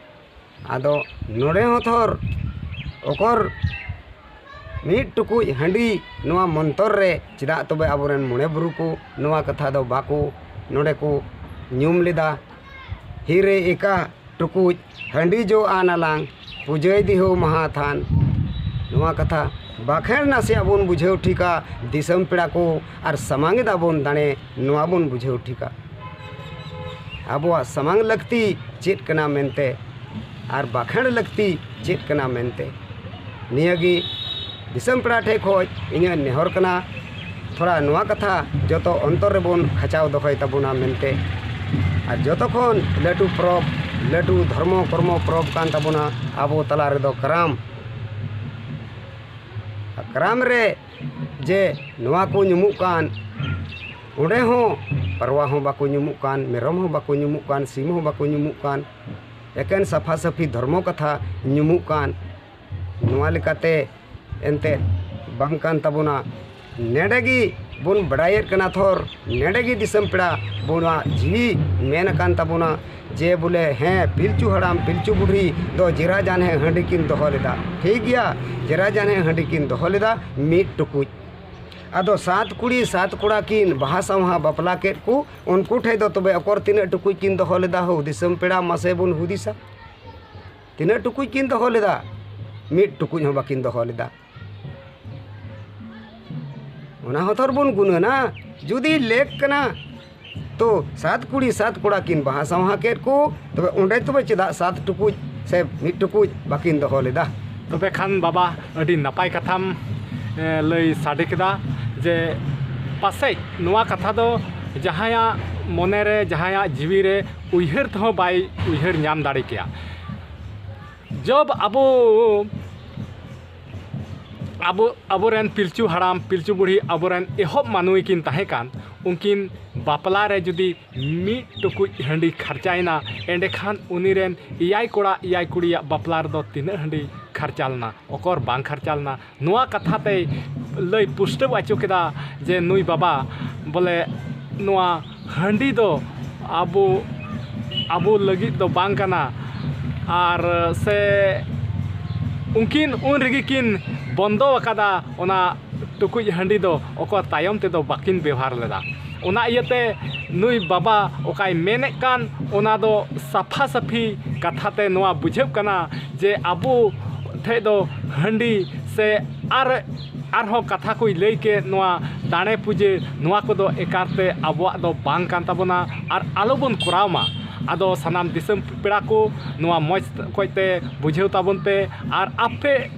ᱟᱫᱚ ᱱᱚᱰᱮ ᱦᱚᱸ ᱛᱷᱚᱨ ᱚᱠᱚᱨ ᱢᱤᱫ ᱴᱩᱠᱩᱡ ᱦᱟᱺᱰᱤ ᱱᱚᱣᱟ ᱢᱚᱱᱛᱚᱨ ᱨᱮ ᱪᱮᱫᱟᱜ ᱛᱚᱵᱮ ᱟᱵᱚᱨᱮᱱ ᱢᱚᱬᱮ ᱵᱩᱨᱩ ᱠᱚ ᱱᱚᱣᱟ ᱠᱟᱛᱷᱟ ᱫᱚ ᱵᱟᱠᱚ ᱱᱚᱰᱮ ᱠᱚ ᱧᱩᱢ ᱞᱮᱫᱟ? ᱦᱤᱨᱮ ᱮᱠᱟ ᱴᱩᱠᱩᱡ ᱦᱟᱺᱰᱤ ᱡᱚ ᱟᱱᱟᱞᱟᱝ ᱯᱩᱡᱟᱹᱭ ᱫᱤᱦᱟᱹᱣ ᱢᱟᱦᱟ ᱛᱷᱟᱱ᱾ ᱱᱚᱣᱟ ᱠᱟᱛᱷᱟ ᱵᱟᱠᱷᱮᱬ ᱱᱟᱥᱮᱭᱟᱜ ᱵᱚᱱ ᱵᱩᱡᱷᱟᱹᱣ ᱴᱷᱤᱠᱟ, ᱫᱤᱥᱚᱢ ᱯᱮᱲᱟ ᱠᱚ ᱟᱨ ᱥᱟᱢᱟᱝ ᱮᱫᱟ ᱵᱚᱱ ᱫᱟᱲᱮ, ᱱᱚᱣᱟ ᱵᱚᱱ ᱵᱩᱡᱷᱟᱹᱣ ᱴᱷᱤᱠᱟ᱾ ᱟᱵᱚᱣᱟᱜ ᱥᱟᱢᱟᱝ ᱞᱟᱹᱠᱛᱤ ᱪᱮᱫ ᱠᱟᱱᱟ ᱢᱮᱱᱛᱮ ᱟᱨ ᱵᱟᱠᱷᱮᱬ ᱞᱟᱹᱠᱛᱤ ᱪᱮᱫ ᱠᱟᱱᱟ ᱢᱮᱱᱛᱮ, ᱱᱤᱭᱟᱹᱜᱮ ᱫᱤᱥᱚᱢ ᱯᱮᱲᱟ ᱴᱷᱮᱡ ᱠᱷᱚᱡ ᱤᱧᱟᱹᱜ ᱱᱮᱦᱚᱨ ᱠᱟᱱᱟ᱾ ᱛᱷᱚᱲᱟ ᱱᱚᱣᱟ ᱠᱟᱛᱷᱟ ᱡᱚᱛᱚ ᱚᱱᱛᱚᱨ ᱨᱮᱵᱚᱱ ᱠᱷᱟᱪᱟᱣ ᱫᱚᱦᱚᱭ ᱛᱟᱵᱚᱱᱟ ᱢᱮᱱᱛᱮ᱾ ᱟᱨ ᱡᱚᱛᱚ ᱠᱷᱚᱱ ᱞᱟᱹᱴᱩ ᱯᱚᱨᱚᱵᱽ, ᱞᱟᱹᱴᱩ ᱫᱷᱚᱨᱢᱚ ᱠᱚᱨᱢᱚ ᱯᱚᱨᱚᱵᱽ ᱠᱟᱱ ᱛᱟᱵᱚᱱᱟ ᱟᱵᱚ ᱛᱟᱞᱟ ᱨᱮᱫᱚ ᱠᱟᱨᱟᱢ᱾ ᱟᱨ ᱠᱟᱨᱟᱢ ᱨᱮ ᱡᱮ ᱱᱚᱣᱟ ᱠᱚ ᱧᱩᱢᱩᱜ ᱠᱟᱱ, ᱚᱸᱰᱮ ᱦᱚᱸ ᱯᱟᱨᱣᱟ ᱦᱚᱸ ᱵᱟᱠᱚ ᱧᱩᱢᱩᱜ ᱠᱟᱱ, ᱢᱮᱨᱚᱢ ᱦᱚᱸ ᱵᱟᱠᱚ ᱧᱩᱢᱩᱜ ᱠᱟᱱ, ᱥᱤᱢ ᱦᱚᱸ ᱵᱟᱠᱚ ᱧᱩᱢᱩᱜ ᱠᱟᱱ, ᱮᱠᱮᱱ ᱥᱟᱯᱷᱟ ᱥᱟᱹᱯᱷᱤ ᱫᱷᱚᱨᱢᱚ ᱠᱟᱛᱷᱟ ᱧᱩᱢᱩᱜ ᱠᱟᱱ᱾ ᱱᱚᱣᱟ ᱞᱮᱠᱟᱛᱮ ᱮᱱᱛᱮᱫ ᱵᱟᱝ ᱠᱟᱱ ᱛᱟᱵᱚᱱᱟ᱾ ᱱᱮᱰᱮ ᱜᱮ ᱵᱚᱱ ᱵᱟᱰᱟᱭᱮᱫ ᱠᱟᱱᱟ ᱛᱷᱚᱨ, ᱱᱮᱰᱮ ᱜᱮ ᱫᱤᱥᱚᱢ ᱯᱮᱲᱟ ᱵᱚᱱᱟᱜ ᱡᱤᱣᱤ ᱢᱮᱱ ᱟᱠᱟᱱ ᱛᱟᱵᱚᱱᱟ ᱡᱮ ᱵᱚᱞᱮ ᱦᱮᱸ, ᱯᱤᱞᱪᱩ ᱦᱟᱲᱟᱢ ᱯᱤᱞᱪᱩ ᱵᱩᱰᱷᱤ ᱫᱚ ᱡᱮᱨᱟ ᱡᱟᱱᱦᱮ ᱦᱟᱺᱰᱤ ᱠᱤᱱ ᱫᱚᱦᱚ ᱞᱮᱫᱟ᱾ ᱴᱷᱤᱠ ᱜᱮᱭᱟ, ᱡᱮᱨᱟ ᱡᱟᱱᱦᱮ ᱦᱟᱺᱰᱤ ᱠᱤᱱ ᱫᱚᱦᱚ ᱞᱮᱫᱟ ᱢᱤᱫ ᱴᱩᱠᱩᱡ᱾ ᱟᱫᱚ ᱥᱟᱛ ᱠᱩᱲᱤ ᱥᱟᱛ ᱠᱚᱲᱟ ᱠᱤᱱ ᱵᱟᱦᱟ ᱥᱟᱶᱦᱟ ᱵᱟᱯᱞᱟ ᱠᱮᱫ ᱠᱚ, ᱩᱱᱠᱩ ᱴᱷᱮᱡ ᱫᱚ ᱛᱚᱵᱮ ᱚᱠᱚᱨ ᱛᱤᱱᱟᱹᱜ ᱴᱩᱠᱩᱡ ᱠᱤᱱ ᱫᱚᱦᱚ ᱞᱮᱫᱟ ᱦᱳ? ᱫᱤᱥᱚᱢ ᱯᱮᱲᱟ ᱢᱟᱥᱮ ᱵᱚᱱ ᱦᱩᱫᱤᱥᱟ, ᱛᱤᱱᱟᱹᱜ ᱴᱩᱠᱩᱡ ᱠᱤᱱ ᱫᱚᱦᱚ ᱞᱮᱫᱟ? ᱢᱤᱫ ᱴᱩᱠᱩᱡ ᱦᱚᱸ ᱵᱟᱠᱤᱱ ᱫᱚᱦᱚ ᱞᱮᱫᱟ᱾ ᱚᱱᱟ ᱦᱚᱸ ᱛᱷᱚᱨ ᱵᱚᱱ ᱜᱩᱱᱟᱹᱱᱟ᱾ ᱡᱩᱫᱤ ᱞᱮᱠ ᱠᱟᱱᱟ ᱛᱚ ᱥᱟᱛ ᱠᱩᱲᱤ ᱥᱟᱛ ᱠᱚᱲᱟ ᱠᱤᱱ ᱵᱟᱦᱟ ᱥᱟᱶᱦᱟ ᱠᱮᱫ ᱠᱚ, ᱛᱚᱵᱮ ᱚᱸᱰᱮ ᱛᱚᱵᱮ ᱪᱮᱫᱟᱜ ᱥᱟᱛ ᱴᱩᱠᱩᱡ ᱥᱮ ᱢᱤᱫ ᱴᱩᱠᱩᱡ ᱵᱟᱠᱤᱱ ᱫᱚᱦᱚ ᱞᱮᱫᱟ? ᱛᱚᱵᱮ ᱠᱷᱟᱱ ᱵᱟᱵᱟ, ᱟᱹᱰᱤ ᱱᱟᱯᱟᱭ ᱠᱟᱛᱷᱟᱢ, ᱮ, ᱞᱟᱹᱭ ᱥᱟᱰᱮ ᱠᱮᱫᱟ ᱡᱮ ᱯᱟᱥᱮᱡ ᱱᱚᱣᱟ ᱠᱟᱛᱷᱟ ᱫᱚ ᱡᱟᱦᱟᱸᱭᱟᱜ ᱢᱚᱱᱮ ᱨᱮ, ᱡᱟᱦᱟᱸᱭᱟᱜ ᱡᱤᱣᱤ ᱨᱮ ᱩᱭᱦᱟᱹᱨ ᱛᱮᱦᱚᱸ ᱵᱟᱭ ᱩᱭᱦᱟᱹᱨ ᱧᱟᱢ ᱫᱟᱲᱮ ᱠᱮᱭᱟ᱾ ᱡᱚᱵ ᱟᱵᱚ, ᱟᱵᱚ, ᱟᱵᱚᱨᱮᱱ ᱯᱤᱞᱪᱩ ᱦᱟᱲᱟᱢ ᱯᱤᱞᱪᱩ ᱵᱩᱲᱦᱤ, ᱟᱵᱚᱨᱮᱱ ᱮᱦᱚᱵ ᱢᱟᱹᱱᱢᱤ ᱠᱤᱱ ᱛᱟᱦᱮᱸ ᱠᱟᱱ, ᱩᱱᱠᱤᱱ ᱵᱟᱯᱞᱟ ᱨᱮ ᱡᱩᱫᱤ ᱢᱤᱫ ᱴᱩᱠᱩᱡ ᱦᱟᱺᱰᱤ ᱠᱷᱟᱨᱪᱟᱭᱮᱱᱟ, ᱮᱸᱰᱮᱠᱷᱟᱱ ᱩᱱᱤ ᱨᱮᱱ ᱮᱭᱟᱭ ᱠᱚᱲᱟ ᱮᱭᱟᱭ ᱠᱩᱲᱤᱭᱟᱜ ᱵᱟᱯᱞᱟ ᱨᱮᱫᱚ ᱛᱤᱱᱟᱹᱜ ᱦᱟᱺᱰᱤ ᱠᱷᱟᱨᱪᱟ ᱞᱮᱱᱟ? ᱚᱠᱚᱨ ᱵᱟᱝ ᱠᱷᱟᱨᱪᱟ ᱞᱮᱱᱟ᱾ ᱱᱚᱣᱟ ᱠᱟᱛᱷᱟ ᱛᱮᱭ ᱞᱟᱹᱭ ᱯᱩᱥᱴᱟᱹᱣ ᱦᱚᱪᱚ ᱠᱮᱫᱟ ᱡᱮ ᱱᱩᱭ ᱵᱟᱵᱟ ᱵᱚᱞᱮ ᱱᱚᱣᱟ ᱦᱟᱺᱰᱤ ᱫᱚ ᱟᱵᱚ, ᱟᱵᱚ ᱞᱟᱹᱜᱤᱫ ᱫᱚ ᱵᱟᱝ ᱠᱟᱱᱟ, ᱟᱨ ᱥᱮ ᱩᱱᱠᱤᱱ ᱩᱱ ᱨᱮᱜᱮ ᱠᱤᱱ ᱵᱚᱱᱫᱚ ᱟᱠᱟᱫᱟ ᱚᱱᱟ ᱴᱩᱠᱩᱡ ᱦᱟᱺᱰᱤ ᱫᱚ, ᱚᱠᱚᱭ ᱛᱟᱭᱚᱢ ᱛᱮᱫᱚ ᱵᱟᱹᱠᱤᱱ ᱵᱮᱣᱦᱟᱨ ᱞᱮᱫᱟ᱾ ᱚᱱᱟ ᱤᱭᱟᱹᱛᱮ ᱱᱩᱭ ᱵᱟᱵᱟ ᱚᱠᱟᱭ ᱢᱮᱱᱮᱫ ᱠᱟᱱ, ᱚᱱᱟ ᱫᱚ ᱥᱟᱯᱷᱟ ᱥᱟᱹᱯᱷᱤ ᱠᱟᱛᱷᱟ ᱛᱮ ᱱᱚᱣᱟ ᱵᱩᱡᱷᱟᱹᱜ ᱠᱟᱱᱟ ᱡᱮ ᱟᱵᱚ ᱴᱷᱮᱡ ᱫᱚ ᱦᱟᱺᱰᱤ ᱥᱮ ᱟᱨ, ᱟᱨᱦᱚᱸ ᱠᱟᱛᱷᱟ ᱠᱚᱭ ᱞᱟᱹᱭ ᱠᱮᱫ, ᱱᱚᱣᱟ ᱫᱟᱲᱮ ᱯᱩᱡᱟᱹ, ᱱᱚᱣᱟ ᱠᱚᱫᱚ ᱮᱠᱟᱞᱛᱮ ᱟᱵᱚᱣᱟᱜ ᱫᱚ ᱵᱟᱝ ᱠᱟᱱ ᱛᱟᱵᱚᱱᱟ ᱟᱨ ᱟᱞᱚᱵᱚᱱ ᱠᱚᱨᱟᱣ ᱢᱟ᱾ ᱟᱫᱚ ᱥᱟᱱᱟᱢ ᱫᱤᱥᱚᱢ ᱯᱮᱲᱟ ᱠᱚ, ᱱᱚᱣᱟ ᱢᱚᱡᱽ ᱚᱠᱚᱡ ᱛᱮ ᱵᱩᱡᱷᱟᱹᱣ ᱛᱟᱵᱚᱱ ᱯᱮ ᱟᱨ ᱟᱯᱮ,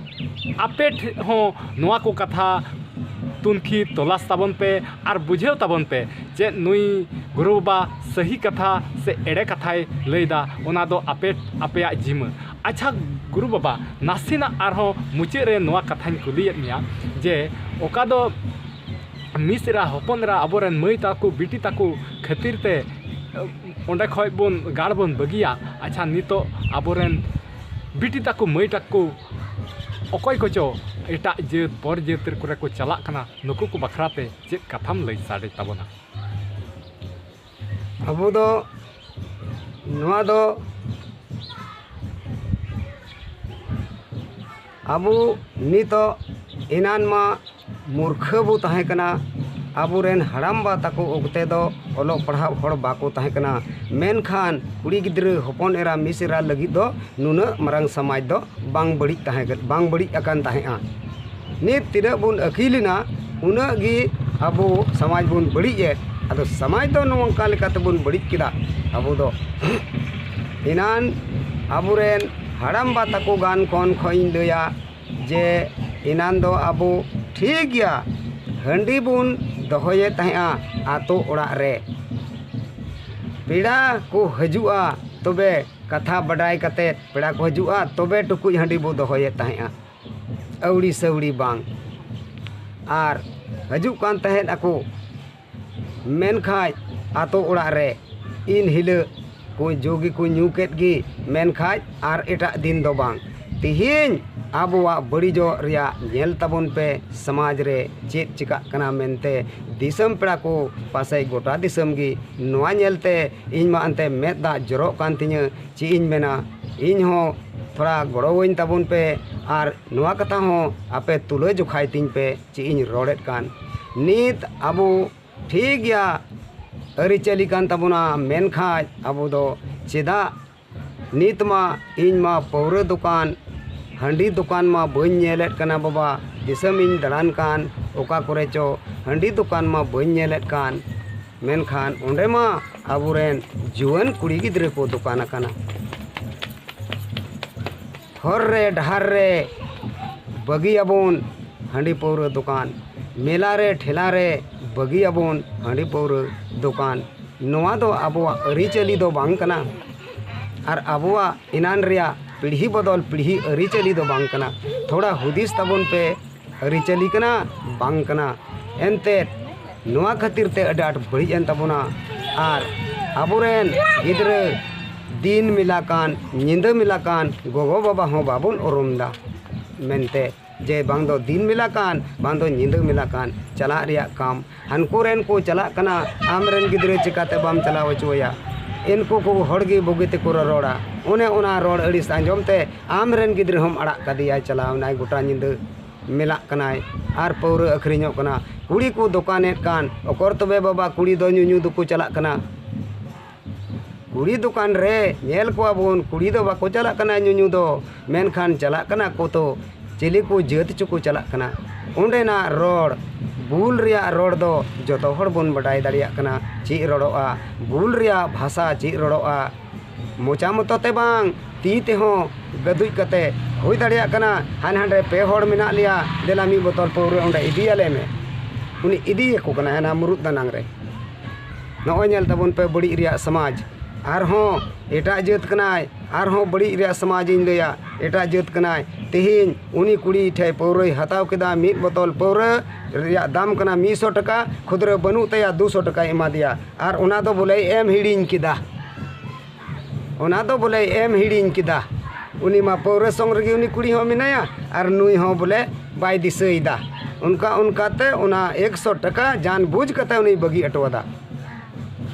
ᱟᱯᱮ ᱴᱷᱮᱡ ᱦᱚᱸ ᱱᱚᱣᱟ ᱠᱚ ᱠᱟᱛᱷᱟ ᱛᱩᱱᱠᱷᱤ ᱛᱚᱞᱟᱥ ᱛᱟᱵᱚᱱ ᱯᱮ ᱟᱨ ᱵᱩᱡᱷᱟᱹᱣ ᱛᱟᱵᱚᱱ ᱯᱮ ᱡᱮ ᱱᱩᱭ ᱜᱩᱨᱩ ᱵᱟᱵᱟ ᱥᱟᱹᱦᱤ ᱠᱟᱛᱷᱟ ᱥᱮ ᱮᱲᱮ ᱠᱟᱛᱷᱟᱭ ᱞᱟᱹᱭᱫᱟ, ᱚᱱᱟ ᱫᱚ ᱟᱯᱮ, ᱟᱯᱮᱭᱟᱜ ᱡᱤᱢᱟᱹ᱾ ᱟᱪᱪᱷᱟ ᱜᱩᱨᱩ ᱵᱟᱵᱟ, ᱱᱟᱥᱮᱱᱟᱜ ᱟᱨᱦᱚᱸ ᱢᱩᱪᱟᱹᱫ ᱨᱮ ᱱᱚᱣᱟ ᱠᱟᱛᱷᱟᱧ ᱠᱩᱞᱤᱭᱮᱫ ᱢᱮᱭᱟ ᱡᱮ ᱚᱠᱟ ᱫᱚ ᱢᱤᱥ ᱮᱨᱟ, ᱦᱚᱯᱚᱱ ᱮᱨᱟ, ᱟᱵᱚᱨᱮᱱ ᱢᱟᱹᱭ ᱛᱟᱠᱚ, ᱵᱤᱴᱤ ᱛᱟᱠᱚ ᱠᱷᱟᱹᱛᱤᱨ ᱛᱮ ᱚᱸᱰᱮ ᱠᱷᱚᱡ ᱵᱚᱱ ᱜᱟᱲ ᱵᱚᱱ ᱵᱟᱹᱜᱤᱭᱟ᱾ ᱟᱪᱪᱷᱟ, ᱱᱤᱛᱚᱜ ᱟᱵᱚᱨᱮᱱ ᱵᱤᱴᱤ ᱛᱟᱠᱚ, ᱢᱟᱹᱭ ᱛᱟᱠᱚ ᱚᱠᱚᱭ ᱠᱚᱪᱚ ᱮᱴᱟᱜ ᱡᱟᱹᱛ ᱯᱚᱨ ᱡᱟᱹᱛ ᱠᱚᱨᱮ ᱠᱚ ᱪᱟᱞᱟᱜ ᱠᱟᱱᱟ, ᱱᱩᱠᱩ ᱠᱚ ᱵᱟᱠᱷᱨᱟ ᱛᱮ ᱪᱮᱫ ᱠᱟᱛᱷᱟᱢ ᱞᱟᱹᱭ ᱥᱟᱰᱮ ᱛᱟᱵᱚᱱᱟ? ᱟᱵᱚ ᱫᱚ ᱱᱚᱣᱟ ᱫᱚ ᱟᱵᱚ ᱱᱤᱛᱚᱜ, ᱮᱱᱟᱱ ᱢᱟ ᱢᱩᱨᱠᱷᱟᱹ ᱵᱚ ᱛᱟᱦᱮᱸ ᱠᱟᱱᱟ, ᱟᱵᱚᱨᱮᱱ ᱦᱟᱲᱟᱢᱵᱟ ᱛᱟᱠᱚ ᱚᱠᱛᱮ ᱫᱚ ᱚᱞᱚᱜ ᱯᱟᱲᱦᱟᱣ ᱦᱚᱲ ᱵᱟᱠᱚ ᱛᱟᱦᱮᱸ ᱠᱟᱱᱟ, ᱢᱮᱱᱠᱷᱟᱱ ᱠᱩᱲᱤ ᱜᱤᱫᱽᱨᱟᱹ ᱦᱚᱯᱚᱱ ᱮᱨᱟ ᱢᱤᱥ ᱮᱨᱟ ᱞᱟᱹᱜᱤᱫ ᱫᱚ ᱱᱩᱱᱟᱹᱜ ᱢᱟᱨᱟᱝ ᱥᱚᱢᱟᱡᱽ ᱫᱚ ᱵᱟᱝ ᱵᱟᱹᱲᱤᱡ ᱛᱟᱦᱮᱸ ᱠᱟᱱ, ᱵᱟᱝ ᱵᱟᱹᱲᱤᱡ ᱟᱠᱟᱱ ᱛᱟᱦᱮᱸᱫᱼᱟ᱾ ᱱᱤᱛ ᱛᱤᱱᱟᱹᱜ ᱵᱚᱱ ᱟᱹᱠᱤᱞ ᱮᱱᱟ, ᱩᱱᱟᱹᱜ ᱜᱮ ᱟᱵᱚ ᱥᱚᱢᱟᱡᱽ ᱵᱚᱱ ᱵᱟᱹᱲᱤᱡ ᱮᱫ᱾ ᱟᱫᱚ ᱥᱚᱢᱟᱡᱽ ᱫᱚ ᱱᱚᱝᱠᱟ ᱞᱮᱠᱟᱛᱮ ᱵᱚᱱ ᱵᱟᱹᱲᱤᱡ ᱠᱮᱫᱟ᱾ ᱟᱵᱚ ᱫᱚ ᱮᱱᱟᱱ ᱟᱵᱚᱨᱮᱱ ᱦᱟᱲᱟᱢᱵᱟ ᱛᱟᱠᱚ ᱜᱟᱱ ᱠᱷᱚᱱ ᱠᱷᱚᱱ ᱤᱧ ᱞᱟᱹᱭᱟ ᱡᱮ ᱮᱱᱟᱱ ᱫᱚ ᱟᱵᱚ ᱴᱷᱤᱠ ᱜᱮᱭᱟ, ᱦᱟᱺᱰᱤ ᱵᱚᱱ ᱫᱚᱦᱚᱭᱮᱫ ᱛᱟᱦᱮᱸᱫᱼᱟ ᱟᱛᱳ ᱚᱲᱟᱜ ᱨᱮ᱾ ᱯᱮᱲᱟ ᱠᱚ ᱦᱤᱡᱩᱜᱼᱟ, ᱛᱚᱵᱮ ᱠᱟᱛᱷᱟ ᱵᱟᱰᱟᱭ ᱠᱟᱛᱮᱫ ᱯᱮᱲᱟ ᱠᱚ ᱦᱤᱡᱩᱜᱼᱟ, ᱛᱚᱵᱮ ᱴᱩᱠᱩᱡ ᱦᱟᱺᱰᱤ ᱵᱚ ᱫᱚᱦᱚᱭᱮᱫ ᱛᱟᱦᱮᱸᱫᱼᱟ ᱟᱹᱣᱲᱤ ᱥᱟᱹᱣᱲᱤ ᱵᱟᱝ᱾ ᱟᱨ ᱦᱤᱡᱩᱜ ᱠᱟᱱ ᱛᱟᱦᱮᱸᱫ ᱟᱠᱚ, ᱢᱮᱱᱠᱷᱟᱡ ᱟᱛᱳ ᱚᱲᱟᱜ ᱨᱮ ᱤᱱ ᱦᱤᱞᱳᱜ ᱠᱚ ᱡᱚ ᱜᱮᱠᱚ ᱧᱩ ᱠᱮᱫ ᱜᱮ, ᱢᱮᱱᱠᱷᱟᱡ ᱟᱨ ᱮᱴᱟᱜ ᱫᱤᱱ ᱫᱚ ᱵᱟᱝ᱾ ᱛᱤᱦᱤᱧ ᱟᱵᱚᱣᱟᱜ ᱵᱟᱹᱲᱤᱡᱚᱜ ᱨᱮᱭᱟᱜ ᱧᱮᱞ ᱛᱟᱵᱚᱱ ᱯᱮ, ᱥᱚᱢᱟᱡᱽ ᱨᱮ ᱪᱮᱫ ᱪᱤᱠᱟᱜ ᱠᱟᱱᱟ ᱢᱮᱱᱛᱮ᱾ ᱫᱤᱥᱚᱢ ᱯᱮᱲᱟ ᱠᱚ ᱯᱟᱥᱮᱡ ᱜᱚᱴᱟ ᱫᱤᱥᱚᱢ ᱜᱮ ᱱᱚᱣᱟ ᱧᱮᱞᱛᱮ ᱤᱧ ᱢᱟ ᱮᱱᱛᱮ ᱢᱮᱫ ᱫᱟᱜ ᱡᱚᱨᱚᱜ ᱠᱟᱱ ᱛᱤᱧᱟᱹ, ᱪᱮᱫ ᱤᱧ ᱢᱮᱱᱟ᱾ ᱤᱧ ᱦᱚᱸ ᱛᱷᱚᱲᱟ ᱜᱚᱲᱚᱣᱟᱹᱧ ᱛᱟᱵᱚᱱ ᱯᱮ ᱟᱨ ᱱᱚᱣᱟ ᱠᱟᱛᱷᱟ ᱦᱚᱸ ᱟᱯᱮ ᱛᱩᱞᱟᱹ ᱡᱚᱠᱷᱟᱭ ᱛᱤᱧ ᱯᱮ, ᱪᱮᱫ ᱤᱧ ᱨᱚᱲᱮᱫ ᱠᱟᱱ᱾ ᱱᱤᱛ ᱟᱵᱚ ᱴᱷᱤᱠ ᱜᱮᱭᱟ, ᱟᱹᱨᱤᱪᱟᱹᱞᱤ ᱠᱟᱱ ᱛᱟᱵᱚᱱᱟ, ᱢᱮᱱᱠᱷᱟᱡ ᱟᱵᱚ ᱫᱚ ᱪᱮᱫᱟᱜ ᱱᱤᱛ ᱢᱟ ᱤᱧ ᱢᱟ ᱯᱟᱹᱣᱨᱟᱹ ᱫᱚᱠᱟᱱ, ᱦᱟᱺᱰᱤ ᱫᱚᱠᱟᱱ ᱢᱟ ᱵᱟᱹᱧ ᱧᱮᱞᱮᱫ ᱠᱟᱱᱟ ᱵᱟᱵᱟ, ᱫᱤᱥᱚᱢ ᱤᱧ ᱫᱟᱬᱟᱱ ᱠᱟᱱ, ᱚᱠᱟ ᱠᱚᱨᱮ ᱪᱚ ᱦᱟᱺᱰᱤ ᱫᱚᱠᱟᱱ ᱢᱟ ᱵᱟᱹᱧ ᱧᱮᱞᱮᱫ ᱠᱟᱱ, ᱢᱮᱱᱠᱷᱟᱱ ᱚᱸᱰᱮ ᱢᱟ ᱟᱵᱚᱨᱮᱱ ᱡᱩᱣᱟᱹᱱ ᱠᱩᱲᱤ ᱜᱤᱫᱽᱨᱟᱹ ᱠᱚ ᱫᱚᱠᱟᱱ ᱟᱠᱟᱱᱟ᱾ ᱦᱚᱨ ᱨᱮ ᱰᱟᱦᱟᱨ ᱨᱮ ᱵᱟᱹᱜᱤᱭᱟᱵᱚᱱ ᱦᱟᱺᱰᱤ ᱯᱟᱹᱣᱨᱟᱹ ᱫᱚᱠᱟᱱ, ᱢᱮᱞᱟ ᱨᱮ ᱴᱷᱮᱞᱟ ᱨᱮ ᱵᱟᱹᱜᱤᱭᱟᱵᱚᱱ ᱦᱟᱺᱰᱤ ᱯᱟᱹᱣᱨᱟᱹ ᱫᱚᱠᱟᱱ᱾ ᱱᱚᱣᱟ ᱫᱚ ᱟᱵᱚᱣᱟᱜ ᱟᱹᱨᱤᱪᱟᱹᱞᱤ ᱫᱚ ᱵᱟᱝ ᱠᱟᱱᱟ᱾ ᱟᱨ ᱟᱵᱚᱣᱟᱜ ᱮᱱᱟᱱ ᱨᱮᱭᱟᱜ ᱯᱤᱲᱦᱤ ᱵᱚᱫᱚᱞ ᱯᱤᱲᱦᱤ ᱟᱹᱨᱤᱪᱟᱹᱞᱤ ᱫᱚ ᱵᱟᱝ ᱠᱟᱱᱟ᱾ ᱛᱷᱚᱲᱟ ᱦᱩᱫᱤᱥ ᱛᱟᱵᱚᱱ ᱯᱮ, ᱟᱹᱨᱤᱪᱟᱹᱞᱤ ᱠᱟᱱᱟ ᱵᱟᱝ ᱠᱟᱱᱟ᱾ ᱮᱱᱛᱮᱫ ᱱᱚᱣᱟ ᱠᱷᱟᱹᱛᱤᱨ ᱛᱮ ᱟᱹᱰᱤ ᱟᱸᱴ ᱵᱟᱹᱲᱤᱡ ᱮᱱ ᱛᱟᱵᱚᱱᱟ᱾ ᱟᱨ ᱟᱵᱚᱨᱮᱱ ᱜᱤᱫᱽᱨᱟᱹ ᱫᱤᱱ ᱢᱮᱞᱟ ᱠᱟᱱ, ᱧᱤᱫᱟᱹ ᱢᱮᱞᱟ ᱠᱟᱱ, ᱜᱚᱜᱚ ᱵᱟᱵᱟ ᱦᱚᱸ ᱵᱟᱵᱚᱱ ᱩᱨᱩᱢ ᱮᱫᱟ ᱢᱮᱱᱛᱮ ᱡᱮ ᱵᱟᱝ ᱫᱚ ᱫᱤᱱ ᱢᱮᱞᱟ ᱠᱟᱱ, ᱵᱟᱝ ᱫᱚ ᱧᱤᱫᱟᱹ ᱢᱮᱞᱟ ᱠᱟᱱ, ᱪᱟᱞᱟᱜ ᱨᱮᱭᱟᱜ ᱠᱟᱢ᱾ ᱦᱟᱱᱠᱩ ᱨᱮᱱ ᱠᱚ ᱪᱟᱞᱟᱜ ᱠᱟᱱᱟ, ᱟᱢ ᱨᱮᱱ ᱜᱤᱫᱽᱨᱟᱹ ᱪᱤᱠᱟᱹᱛᱮ ᱵᱟᱢ ᱪᱟᱞᱟᱣ ᱦᱚᱪᱚ ᱟᱭᱟ? ᱮᱱᱠᱩ ᱠᱚ ᱦᱚᱲ ᱜᱮ ᱵᱩᱜᱤ ᱛᱮᱠᱚ ᱨᱚᱨᱚᱲᱟ᱾ ᱚᱱᱮ ᱚᱱᱟ ᱨᱚᱲ ᱟᱹᱲᱤᱥ ᱟᱸᱡᱚᱢ ᱛᱮ ᱟᱢ ᱨᱮᱱ ᱜᱤᱫᱽᱨᱟᱹ ᱦᱚᱸᱢ ᱟᱲᱟᱜ ᱠᱟᱫᱮᱭᱟ, ᱪᱟᱞᱟᱣ ᱮᱱᱟᱭ ᱜᱚᱴᱟ ᱧᱤᱫᱟᱹ ᱢᱮᱞᱟᱜ ᱠᱟᱱᱟᱭ ᱟᱨ ᱯᱟᱹᱣᱨᱟᱹ ᱟᱹᱠᱷᱨᱤᱧᱚᱜ ᱠᱟᱱᱟ᱾ ᱠᱩᱲᱤ ᱠᱚ ᱫᱚᱠᱟᱱᱮᱫ ᱠᱟᱱ, ᱚᱠᱚᱨ ᱛᱚᱵᱮ ᱵᱟᱵᱟ ᱠᱩᱲᱤ ᱫᱚ ᱧᱩᱧᱩ ᱫᱚᱠᱚ ᱪᱟᱞᱟᱜ ᱠᱟᱱᱟ? ᱠᱩᱲᱤ ᱫᱚᱠᱟᱱ ᱨᱮ ᱧᱮᱞ ᱠᱚᱣᱟ ᱵᱚᱱ, ᱠᱩᱲᱤ ᱫᱚ ᱵᱟᱠᱚ ᱪᱟᱞᱟᱜ ᱠᱟᱱᱟ ᱧᱩᱧᱩ ᱫᱚ, ᱢᱮᱱᱠᱷᱟᱱ ᱪᱟᱞᱟᱜ ᱠᱟᱱᱟ ᱠᱚ ᱛᱚ ᱪᱤᱞᱤ ᱠᱚ ᱡᱟᱹᱛ ᱪᱚᱠᱚ ᱪᱟᱞᱟᱜ ᱠᱟᱱᱟ᱾ ᱚᱸᱰᱮᱱᱟᱜ ᱨᱚᱲ, ᱵᱩᱞ ᱨᱮᱭᱟᱜ ᱨᱚᱲ ᱫᱚ ᱡᱚᱛᱚ ᱦᱚᱲ ᱵᱚᱱ ᱵᱟᱰᱟᱭ ᱫᱟᱲᱮᱭᱟᱜ ᱠᱟᱱᱟ ᱪᱮᱫ ᱨᱚᱲᱚᱜᱼᱟ, ᱵᱩᱞ ᱨᱮᱭᱟᱜ ᱵᱷᱟᱥᱟ ᱪᱮᱫ ᱨᱚᱲᱚᱜᱼᱟ᱾ ᱢᱚᱪᱟ ᱢᱚᱛᱚ ᱛᱮ ᱵᱟᱝ, ᱛᱤ ᱛᱮᱦᱚᱸ ᱜᱟᱹᱫᱩᱡ ᱠᱟᱛᱮ ᱦᱩᱭ ᱫᱟᱲᱮᱭᱟᱜ ᱠᱟᱱᱟ, ᱦᱟᱱᱮ ᱦᱟᱸᱰᱮ ᱯᱮ ᱦᱚᱲ ᱢᱮᱱᱟᱜ ᱞᱮᱭᱟ, ᱫᱮᱞᱟ ᱢᱤᱫ ᱵᱚᱛᱚᱞ ᱯᱟᱹᱣᱨᱟᱹ ᱚᱸᱰᱮ ᱤᱫᱤᱭᱟᱞᱮ ᱢᱮ᱾ ᱩᱱᱤ ᱤᱫᱤᱭᱟᱠᱚ ᱠᱟᱱᱟ ᱦᱟᱱᱟ ᱢᱩᱨᱩᱫ ᱫᱟᱱᱟᱝ ᱨᱮ᱾ ᱱᱚᱜᱼᱚᱭ ᱧᱮᱞ ᱛᱟᱵᱚᱱ ᱯᱮ ᱵᱟᱹᱲᱤᱡ ᱨᱮᱭᱟᱜ ᱥᱚᱢᱟᱡᱽ᱾ ᱟᱨᱦᱚᱸ ᱮᱴᱟᱜ ᱡᱟᱹᱛ ᱠᱟᱱᱟᱭ, ᱟᱨᱦᱚᱸ ᱵᱟᱹᱲᱤᱡ ᱨᱮᱭᱟᱜ ᱥᱚᱢᱟᱡᱽ ᱤᱧ ᱞᱟᱹᱭᱟ, ᱮᱴᱟᱜ ᱡᱟᱹᱛ ᱠᱟᱱᱟᱭ᱾ ᱛᱮᱦᱮᱧ ᱩᱱᱤ ᱠᱩᱲᱤ ᱴᱷᱮᱡ ᱯᱟᱹᱣᱨᱟᱹᱭ ᱦᱟᱛᱟᱣ ᱠᱮᱫᱟ, ᱢᱤᱫ ᱵᱚᱛᱚᱞ ᱯᱟᱹᱣᱨᱟᱹ ᱨᱮᱭᱟᱜ ᱫᱟᱢ ᱠᱟᱱᱟ ᱢᱤᱫ ᱥᱚ ᱴᱟᱠᱟ, ᱠᱷᱩᱫᱽᱨᱟᱹ ᱵᱟᱹᱱᱩᱜ ᱛᱟᱭᱟ, ᱫᱩ ᱥᱚ ᱴᱟᱠᱟᱭ ᱮᱢᱟ ᱫᱮᱭᱟ, ᱟᱨ ᱚᱱᱟ ᱫᱚ ᱵᱚᱞᱮᱭ ᱮᱢ ᱦᱤᱲᱤᱧ ᱠᱮᱫᱟ᱾ ᱚᱱᱟ ᱫᱚ ᱵᱚᱞᱮ ᱮᱢ ᱦᱤᱲᱤᱧ ᱠᱮᱫᱟ᱾ ᱩᱱᱤ ᱢᱟ ᱯᱟᱹᱣᱨᱟᱹ ᱥᱚᱝ ᱨᱮᱜᱮ ᱩᱱᱤ ᱠᱩᱲᱤ ᱦᱚᱸ ᱢᱮᱱᱟᱭᱟ ᱟᱨ ᱱᱩᱭ ᱦᱚᱸ ᱵᱚᱞᱮ ᱵᱟᱭ ᱫᱤᱥᱟᱹᱭᱮᱫᱟ᱾ ᱚᱱᱠᱟ ᱚᱱᱠᱟᱛᱮ ᱚᱱᱟ ᱮᱠᱥᱚ ᱴᱟᱠᱟ ᱡᱟᱱ ᱵᱩᱡᱽ ᱠᱟᱛᱮ ᱩᱱᱤ ᱵᱟᱹᱜᱤ ᱦᱚᱴᱚ ᱟᱫᱟ᱾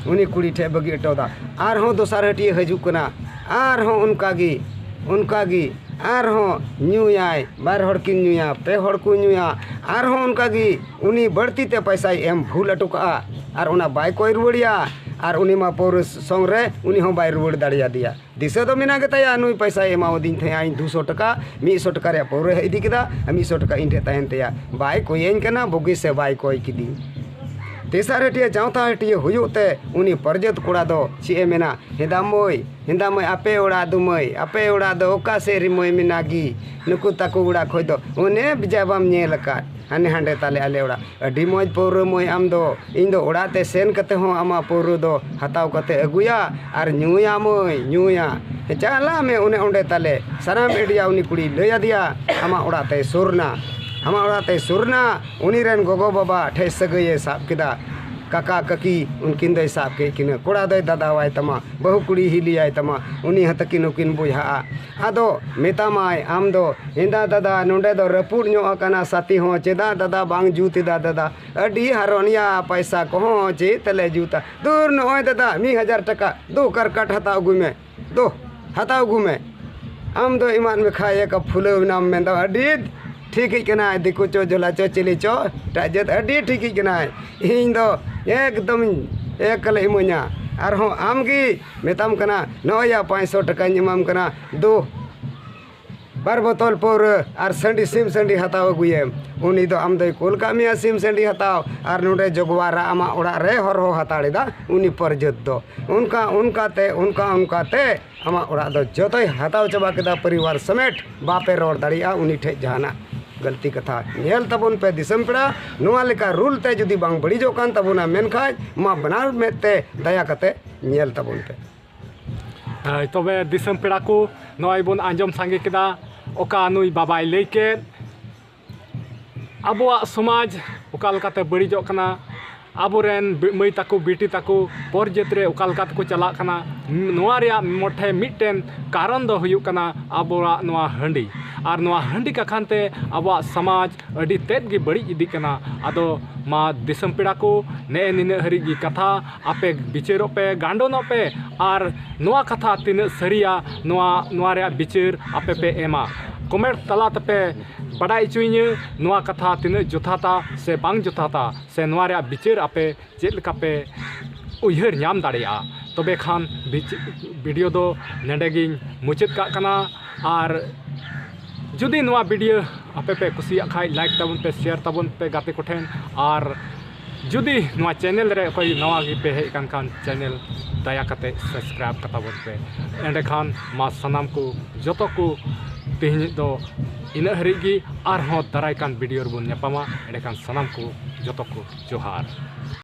ᱩᱱᱤ ᱠᱩᱲᱤ ᱴᱷᱮᱡ ᱵᱟᱹᱜᱤ ᱦᱚᱴᱚ ᱟᱫᱟ᱾ ᱟᱨᱦᱚᱸ ᱫᱚᱥᱟᱨ ᱦᱟᱹᱴᱤᱭᱟᱹ ᱦᱤᱡᱩᱜ ᱠᱟᱱᱟ, ᱟᱨᱦᱚᱸ ᱚᱱᱠᱟᱜᱮ, ᱚᱱᱠᱟᱜᱮ ᱟᱨᱦᱚᱸ ᱧᱩᱭᱟᱭ, ᱵᱟᱨ ᱦᱚᱲ ᱠᱤᱱ ᱧᱩᱭᱟ, ᱯᱮ ᱦᱚᱲ ᱠᱚ ᱧᱩᱭᱟ, ᱟᱨᱦᱚᱸ ᱚᱱᱠᱟᱜᱮ ᱩᱱᱤ ᱵᱟᱹᱲᱛᱤ ᱛᱮ ᱯᱚᱭᱥᱟᱭ ᱮᱢ ᱵᱷᱩᱞ ᱦᱚᱴᱚ ᱠᱟᱜᱼᱟ ᱟᱨ ᱚᱱᱟ ᱵᱟᱭ ᱠᱚᱭ ᱨᱩᱣᱟᱹᱲᱮᱭᱟ᱾ ᱟᱨ ᱩᱱᱤ ᱢᱟ ᱯᱟᱹᱣᱨᱟᱹ ᱥᱚᱝ ᱨᱮ ᱩᱱᱤ ᱦᱚᱸ ᱵᱟᱭ ᱨᱩᱣᱟᱹᱲ ᱫᱟᱲᱮᱭᱟᱫᱮᱭᱟ᱾ ᱫᱤᱥᱟᱹ ᱫᱚ ᱢᱮᱱᱟᱜ ᱜᱮᱛᱟᱭᱟ, ᱱᱩᱭ ᱯᱚᱭᱥᱟᱭ ᱮᱢᱟᱣᱟᱫᱤᱧ ᱛᱟᱦᱮᱸᱜᱼᱟ ᱤᱧ ᱫᱩ ᱥᱚ ᱴᱟᱠᱟ, ᱢᱤᱫ ᱥᱚ ᱴᱟᱠᱟ ᱨᱮᱭᱟᱜ ᱯᱟᱹᱣᱨᱟᱹ ᱤᱫᱤ ᱠᱮᱫᱟ, ᱟᱨ ᱢᱤᱫ ᱥᱚ ᱴᱟᱠᱟ ᱤᱧ ᱴᱷᱮᱡ ᱛᱟᱦᱮᱱ ᱛᱟᱭᱟ, ᱵᱟᱭ ᱠᱚᱭᱟᱹᱧ ᱠᱟᱱᱟ ᱵᱩᱜᱤ ᱥᱮ ᱵᱟᱭ ᱠᱚᱭ ᱠᱤᱫᱤᱧ᱾ ᱛᱮᱥᱟᱨ ᱦᱟᱹᱴᱤᱭᱟᱹ ᱪᱟᱶᱛᱷᱟ ᱦᱟᱹᱴᱤᱭᱟᱹ ᱦᱩᱭᱩᱜ ᱛᱮ ᱩᱱᱤ ᱯᱟᱹᱨᱡᱟᱹᱛ ᱠᱚᱲᱟ ᱫᱚ ᱪᱮᱫ ᱮ ᱢᱮᱱᱟ, ᱦᱮᱸᱫᱟ ᱢᱟᱹᱭ, ᱦᱮᱸᱫᱟ ᱢᱟᱹᱭ, ᱟᱯᱮ ᱚᱲᱟᱜ ᱫᱚ ᱢᱟᱹᱭ, ᱟᱯᱮ ᱚᱲᱟᱜ ᱫᱚ ᱚᱠᱟ ᱥᱮᱫ ᱨᱮ ᱢᱟᱹᱭ ᱢᱮᱱᱟᱜ ᱜᱮ? ᱱᱩᱠᱩ ᱛᱟᱠᱚ ᱚᱲᱟᱜ ᱠᱷᱚᱡ ᱫᱚ ᱚᱱᱮ ᱵᱮᱡᱟ ᱵᱟᱢ ᱧᱮᱞ ᱟᱠᱟᱫ, ᱦᱟᱱᱮ ᱦᱟᱸᱰᱮ ᱛᱟᱞᱮ ᱟᱞᱮ ᱚᱲᱟᱜ᱾ ᱟᱹᱰᱤ ᱢᱚᱡᱽ ᱯᱟᱹᱣᱨᱟᱹ ᱢᱟᱹᱭ ᱟᱢ ᱫᱚ, ᱤᱧ ᱫᱚ ᱚᱲᱟᱜ ᱛᱮ ᱥᱮᱱ ᱠᱟᱛᱮ ᱦᱚᱸ ᱟᱢᱟᱜ ᱯᱟᱹᱣᱨᱟᱹ ᱫᱚ ᱦᱟᱛᱟᱣ ᱠᱟᱛᱮ ᱟᱹᱜᱩᱭᱟ ᱟᱨ ᱧᱩᱭᱟ ᱢᱟᱹᱭ, ᱧᱩᱭᱟ᱾ ᱪᱟᱞᱟᱜ ᱢᱮ ᱚᱱᱮ ᱚᱸᱰᱮ ᱛᱟᱞᱮ᱾ ᱥᱟᱱᱟᱢ ᱮᱰᱤᱭᱟ ᱩᱱᱤ ᱠᱩᱲᱤᱭ ᱞᱟᱹᱭ ᱟᱫᱮᱭᱟ, ᱟᱢᱟᱜ ᱚᱲᱟᱜ ᱛᱮᱭ ᱥᱩᱨ ᱱᱟ, ᱟᱢᱟᱜ ᱚᱲᱟᱜ ᱛᱮᱭ ᱥᱩᱨ ᱱᱟ, ᱩᱱᱤ ᱨᱮᱱ ᱜᱚᱜᱚ ᱵᱟᱵᱟ ᱴᱷᱮᱡ ᱥᱟᱹᱜᱟᱹᱭᱮ ᱥᱟᱵ ᱠᱮᱫᱟ᱾ ᱠᱟᱠᱟ ᱠᱟᱹᱠᱤ ᱩᱱᱠᱤᱱ ᱫᱚᱭ ᱥᱟᱵ ᱠᱮᱫ ᱠᱤᱱᱟᱹ᱾ ᱠᱚᱲᱟ ᱫᱚᱭ ᱫᱟᱫᱟᱣᱟᱭ ᱛᱟᱢᱟ, ᱵᱟᱹᱦᱩ ᱠᱩᱲᱤ ᱦᱤᱞᱤᱭᱟᱭ ᱛᱟᱢᱟ, ᱩᱱᱤ ᱦᱚᱸ ᱛᱟᱹᱠᱤᱱ ᱦᱚᱸᱠᱤᱱ ᱵᱚᱭᱦᱟᱜᱼᱟ᱾ ᱟᱫᱚ ᱢᱮᱛᱟᱢᱟᱭ ᱟᱢ ᱫᱚ, "ᱦᱮᱸᱫᱟ ᱫᱟᱫᱟ, ᱱᱚᱸᱰᱮ ᱫᱚ ᱨᱟᱹᱯᱩᱫ ᱧᱚᱜ ᱟᱠᱟᱱᱟ ᱥᱟᱛᱤ ᱦᱚᱸ, ᱪᱮᱫᱟᱜ ᱫᱟᱫᱟ ᱵᱟᱝ ᱡᱩᱛ ᱮᱫᱟ ᱫᱟᱫᱟ? ᱟᱹᱰᱤ ᱦᱟᱨᱚᱱ ᱭᱟ, ᱯᱟᱭᱥᱟ ᱠᱚᱦᱚᱸ ᱪᱮᱫ ᱛᱮᱞᱮ ᱡᱩᱛᱟ?" ᱫᱩᱨ, ᱱᱚᱜᱼᱚᱭ ᱫᱟᱫᱟ, ᱢᱤᱫ ᱦᱟᱡᱟᱨ ᱴᱟᱠᱟ, ᱫᱩ ᱠᱟᱨᱠᱟᱴ ᱦᱟᱛᱟᱣ ᱟᱹᱜᱩᱭ ᱢᱮ, ᱫᱩ, ᱦᱟᱛᱟᱣ ᱟᱹᱜᱩ ᱢᱮ᱾ ᱟᱢ ᱫᱚ ᱮᱢᱟᱫ ᱢᱮ ᱠᱷᱟᱡ ᱮ ᱠᱟ ᱯᱷᱩᱞᱟᱹᱣ ᱮᱱᱟᱢ ᱢᱮᱱᱫᱟ, ᱟᱹᱰᱤ ᱴᱷᱤᱠᱤᱡ ᱠᱟᱱᱟᱭ, ᱫᱤᱠᱩ ᱪᱚ ᱡᱷᱚᱞᱟ ᱪᱚ ᱪᱤᱞᱤ ᱪᱚ, ᱮᱴᱟᱜ ᱡᱟᱹᱛ ᱟᱹᱰᱤ ᱴᱷᱤᱠᱤᱡ ᱠᱟᱱᱟᱭ᱾ ᱤᱧ ᱫᱚ ᱮᱠᱫᱚᱢ ᱮᱠᱟᱞᱮ ᱤᱢᱟᱹᱧᱟ᱾ ᱟᱨᱦᱚᱸ ᱟᱢ ᱜᱮ ᱢᱮᱛᱟᱢ ᱠᱟᱱᱟ, ᱱᱚᱜᱼᱚᱭ ᱭᱟ ᱯᱟᱸᱪᱥᱚ ᱴᱟᱠᱟᱧ ᱮᱢᱟᱢ ᱠᱟᱱᱟ, ᱫᱩ, ᱵᱟᱨ ᱵᱳᱛᱚᱞ ᱯᱟᱹᱣᱨᱟᱹ ᱟᱨ ᱥᱟᱺᱰᱤ, ᱥᱤᱢ ᱥᱟᱺᱰᱤ ᱦᱟᱛᱟᱣ ᱟᱹᱜᱩᱭᱮᱢ᱾ ᱩᱱᱤ ᱫᱚ ᱟᱢ ᱫᱚᱭ ᱠᱩᱞ ᱠᱟᱜ ᱢᱮᱭᱟ ᱥᱤᱢ ᱥᱟᱺᱰᱤ ᱦᱟᱛᱟᱣ, ᱟᱨ ᱱᱚᱰᱮ ᱡᱚᱜᱽᱣᱟᱨᱟ ᱟᱢᱟᱜ ᱚᱲᱟᱜ ᱨᱮ ᱦᱚᱨᱦᱚ ᱦᱟᱛᱟᱲ ᱮᱫᱟ ᱩᱱᱤ ᱯᱚᱨᱡᱟᱹᱛ ᱫᱚ᱾ ᱚᱱᱠᱟ ᱚᱱᱠᱟᱛᱮ, ᱚᱱᱠᱟ ᱚᱱᱠᱟᱛᱮ ᱟᱢᱟᱜ ᱚᱲᱟᱜ ᱫᱚ ᱡᱚᱛᱚᱭ ᱦᱟᱛᱟᱣ ᱪᱟᱵᱟ ᱠᱮᱫᱟ, ᱯᱚᱨᱤᱵᱟᱨ ᱥᱚᱢᱮᱛ᱾ ᱵᱟᱯᱮ ᱨᱚᱲ ᱫᱟᱲᱮᱭᱟᱜᱼᱟ ᱩᱱᱤ ᱴᱷᱮᱡ ᱡᱟᱦᱟᱱᱟᱜ ᱜᱟᱹᱞᱛᱤ ᱠᱟᱛᱷᱟ᱾ ᱧᱮᱞ ᱛᱟᱵᱚᱱ ᱯᱮ ᱫᱤᱥᱚᱢ ᱯᱮᱲᱟ, ᱱᱚᱣᱟ ᱞᱮᱠᱟ ᱨᱩᱞ ᱛᱮ ᱡᱩᱫᱤ ᱵᱟᱝ ᱵᱟᱹᱲᱤᱡᱚᱜ ᱠᱟᱱ ᱛᱟᱵᱚᱱᱟ, ᱢᱮᱱᱠᱷᱟᱡ ᱢᱟ ᱵᱟᱱᱟᱨ ᱢᱮᱫ ᱛᱮ ᱫᱟᱭᱟ ᱠᱟᱛᱮ ᱧᱮᱞ ᱛᱟᱵᱚᱱ ᱯᱮ᱾ ᱦᱳᱭ, ᱛᱚᱵᱮ ᱫᱤᱥᱚᱢ ᱯᱮᱲᱟ ᱠᱚ, ᱱᱚᱜᱼᱚᱭ ᱵᱚᱱ ᱟᱸᱡᱚᱢ ᱥᱟᱸᱜᱮ ᱠᱮᱫᱟ ᱚᱠᱟ ᱱᱩᱭ ᱵᱟᱵᱟᱭ ᱞᱟᱹᱭ ᱠᱮᱫ᱾ ᱟᱵᱚᱣᱟᱜ ᱥᱚᱢᱟᱡᱽ ᱚᱠᱟ ᱞᱮᱠᱟᱛᱮ ᱵᱟᱹᱲᱤᱡᱚᱜ ᱠᱟᱱᱟ, ᱟᱵᱚᱨᱮᱱ ᱵᱤ-, ᱢᱟᱹᱭ ᱛᱟᱠᱚ, ᱵᱤᱴᱤ ᱛᱟᱠᱚ ᱯᱚᱨ ᱡᱟᱹᱛ ᱨᱮ ᱚᱠᱟ ᱞᱮᱠᱟ ᱛᱮᱠᱚ ᱪᱟᱞᱟᱜ ᱠᱟᱱᱟ, ᱱᱚᱣᱟ ᱨᱮᱭᱟᱜ ᱢᱚᱴᱷᱮ ᱢᱤᱫᱴᱮᱱ ᱠᱟᱨᱚᱱ ᱫᱚ ᱦᱩᱭᱩᱜ ᱠᱟᱱᱟ ᱟᱵᱚᱣᱟᱜ ᱱᱚᱣᱟ ᱦᱟᱺᱰᱤ᱾ ᱟᱨ ᱱᱚᱣᱟ ᱦᱟᱺᱰᱤ ᱠᱟᱠᱷᱟᱱ ᱛᱮ ᱟᱵᱚᱣᱟᱜ ᱥᱚᱢᱟᱡᱽ ᱟᱹᱰᱤ ᱛᱮᱫ ᱜᱮ ᱵᱟᱹᱲᱤᱡ ᱤᱫᱤᱜ ᱠᱟᱱᱟ᱾ ᱟᱫᱚ ᱢᱟ ᱫᱤᱥᱚᱢ ᱯᱮᱲᱟ ᱠᱚ, ᱱᱮᱜᱼᱮ ᱱᱤᱱᱟᱹᱜ ᱦᱟᱹᱨᱤᱡ ᱜᱮ ᱠᱟᱛᱷᱟ᱾ ᱟᱯᱮ ᱵᱤᱪᱟᱹᱨᱚᱜ ᱯᱮ, ᱜᱟᱱᱰᱚᱱᱚᱜ ᱯᱮ, ᱟᱨ ᱱᱚᱣᱟ ᱠᱟᱛᱷᱟ ᱛᱤᱱᱟᱹᱜ ᱥᱟᱹᱨᱤᱭᱟ, ᱱᱚᱣᱟ, ᱱᱚᱣᱟ ᱨᱮᱭᱟᱜ ᱵᱤᱪᱟᱹᱨ ᱟᱯᱮ ᱯᱮ ᱮᱢᱟ᱾ ᱠᱚᱢᱮᱱᱴ ᱛᱟᱞᱟ ᱛᱮᱯᱮ ᱵᱟᱰᱟᱭ ᱦᱚᱪᱚᱭᱤᱧᱟᱹ, ᱱᱚᱣᱟ ᱠᱟᱛᱷᱟ ᱛᱤᱱᱟᱹᱜ ᱡᱚᱛᱷᱟᱛᱟ ᱥᱮ ᱵᱟᱝ ᱡᱚᱛᱷᱟᱛᱟ, ᱥᱮ ᱱᱚᱣᱟ ᱨᱮᱭᱟᱜ ᱵᱤᱪᱟᱹᱨ ᱟᱯᱮ ᱪᱮᱫ ᱞᱮᱠᱟ ᱯᱮ ᱩᱭᱦᱟᱹᱨ ᱧᱟᱢ ᱫᱟᱲᱮᱭᱟᱜᱼᱟ᱾ ᱛᱚᱵᱮ ᱠᱷᱟᱱ ᱵᱤᱪ-, ᱵᱷᱤᱰᱤᱭᱳ ᱫᱚ ᱱᱚᱰᱮ ᱜᱤᱧ ᱢᱩᱪᱟᱹᱫ ᱠᱟᱜ ᱠᱟᱱᱟ᱾ ᱟᱨ ᱡᱩᱫᱤ ᱱᱚᱣᱟ ᱵᱷᱤᱰᱤᱭᱳ ᱟᱯᱮ ᱯᱮ ᱠᱩᱥᱤᱭᱟᱜ ᱠᱷᱟᱡ, ᱞᱟᱭᱤᱠ ᱛᱟᱵᱚᱱ ᱯᱮ, ᱥᱮᱭᱟᱨ ᱛᱟᱵᱚᱱ ᱯᱮ ᱜᱟᱛᱮ ᱠᱚᱴᱷᱮᱱ᱾ ᱟᱨ ᱡᱩᱫᱤ ᱱᱚᱣᱟ ᱪᱮᱱᱮᱞ ᱨᱮ ᱚᱠᱚᱭ ᱱᱟᱣᱟ ᱜᱮᱯᱮ ᱦᱮᱡ ᱟᱠᱟᱱ ᱠᱷᱟᱱ, ᱪᱮᱱᱮᱞ ᱫᱟᱭᱟ ᱠᱟᱛᱮ ᱥᱟᱵᱥᱠᱨᱟᱭᱤᱵ ᱠᱟᱛᱟ ᱵᱚᱱ ᱯᱮ᱾ ᱮᱸᱰᱮᱠᱷᱟᱱ ᱢᱟ ᱥᱟᱱᱟᱢ ᱠᱚ, ᱡᱚᱛᱚ ᱠᱚ, ᱛᱮᱦᱮᱧ ᱫᱚ ᱤᱱᱟᱹᱜ ᱦᱟᱹᱨᱤᱡ ᱜᱮ᱾ ᱟᱨᱦᱚᱸ ᱫᱟᱨᱟᱭ ᱠᱟᱱ ᱵᱷᱤᱰᱤᱭᱳ ᱨᱮᱵᱚᱱ ᱧᱟᱯᱟᱢᱟ᱾ ᱮᱸᱰᱮᱠᱷᱟᱱ ᱥᱟᱱᱟᱢ ᱠᱚ, ᱡᱚᱛᱚ ᱠᱚ ᱡᱚᱦᱟᱨ᱾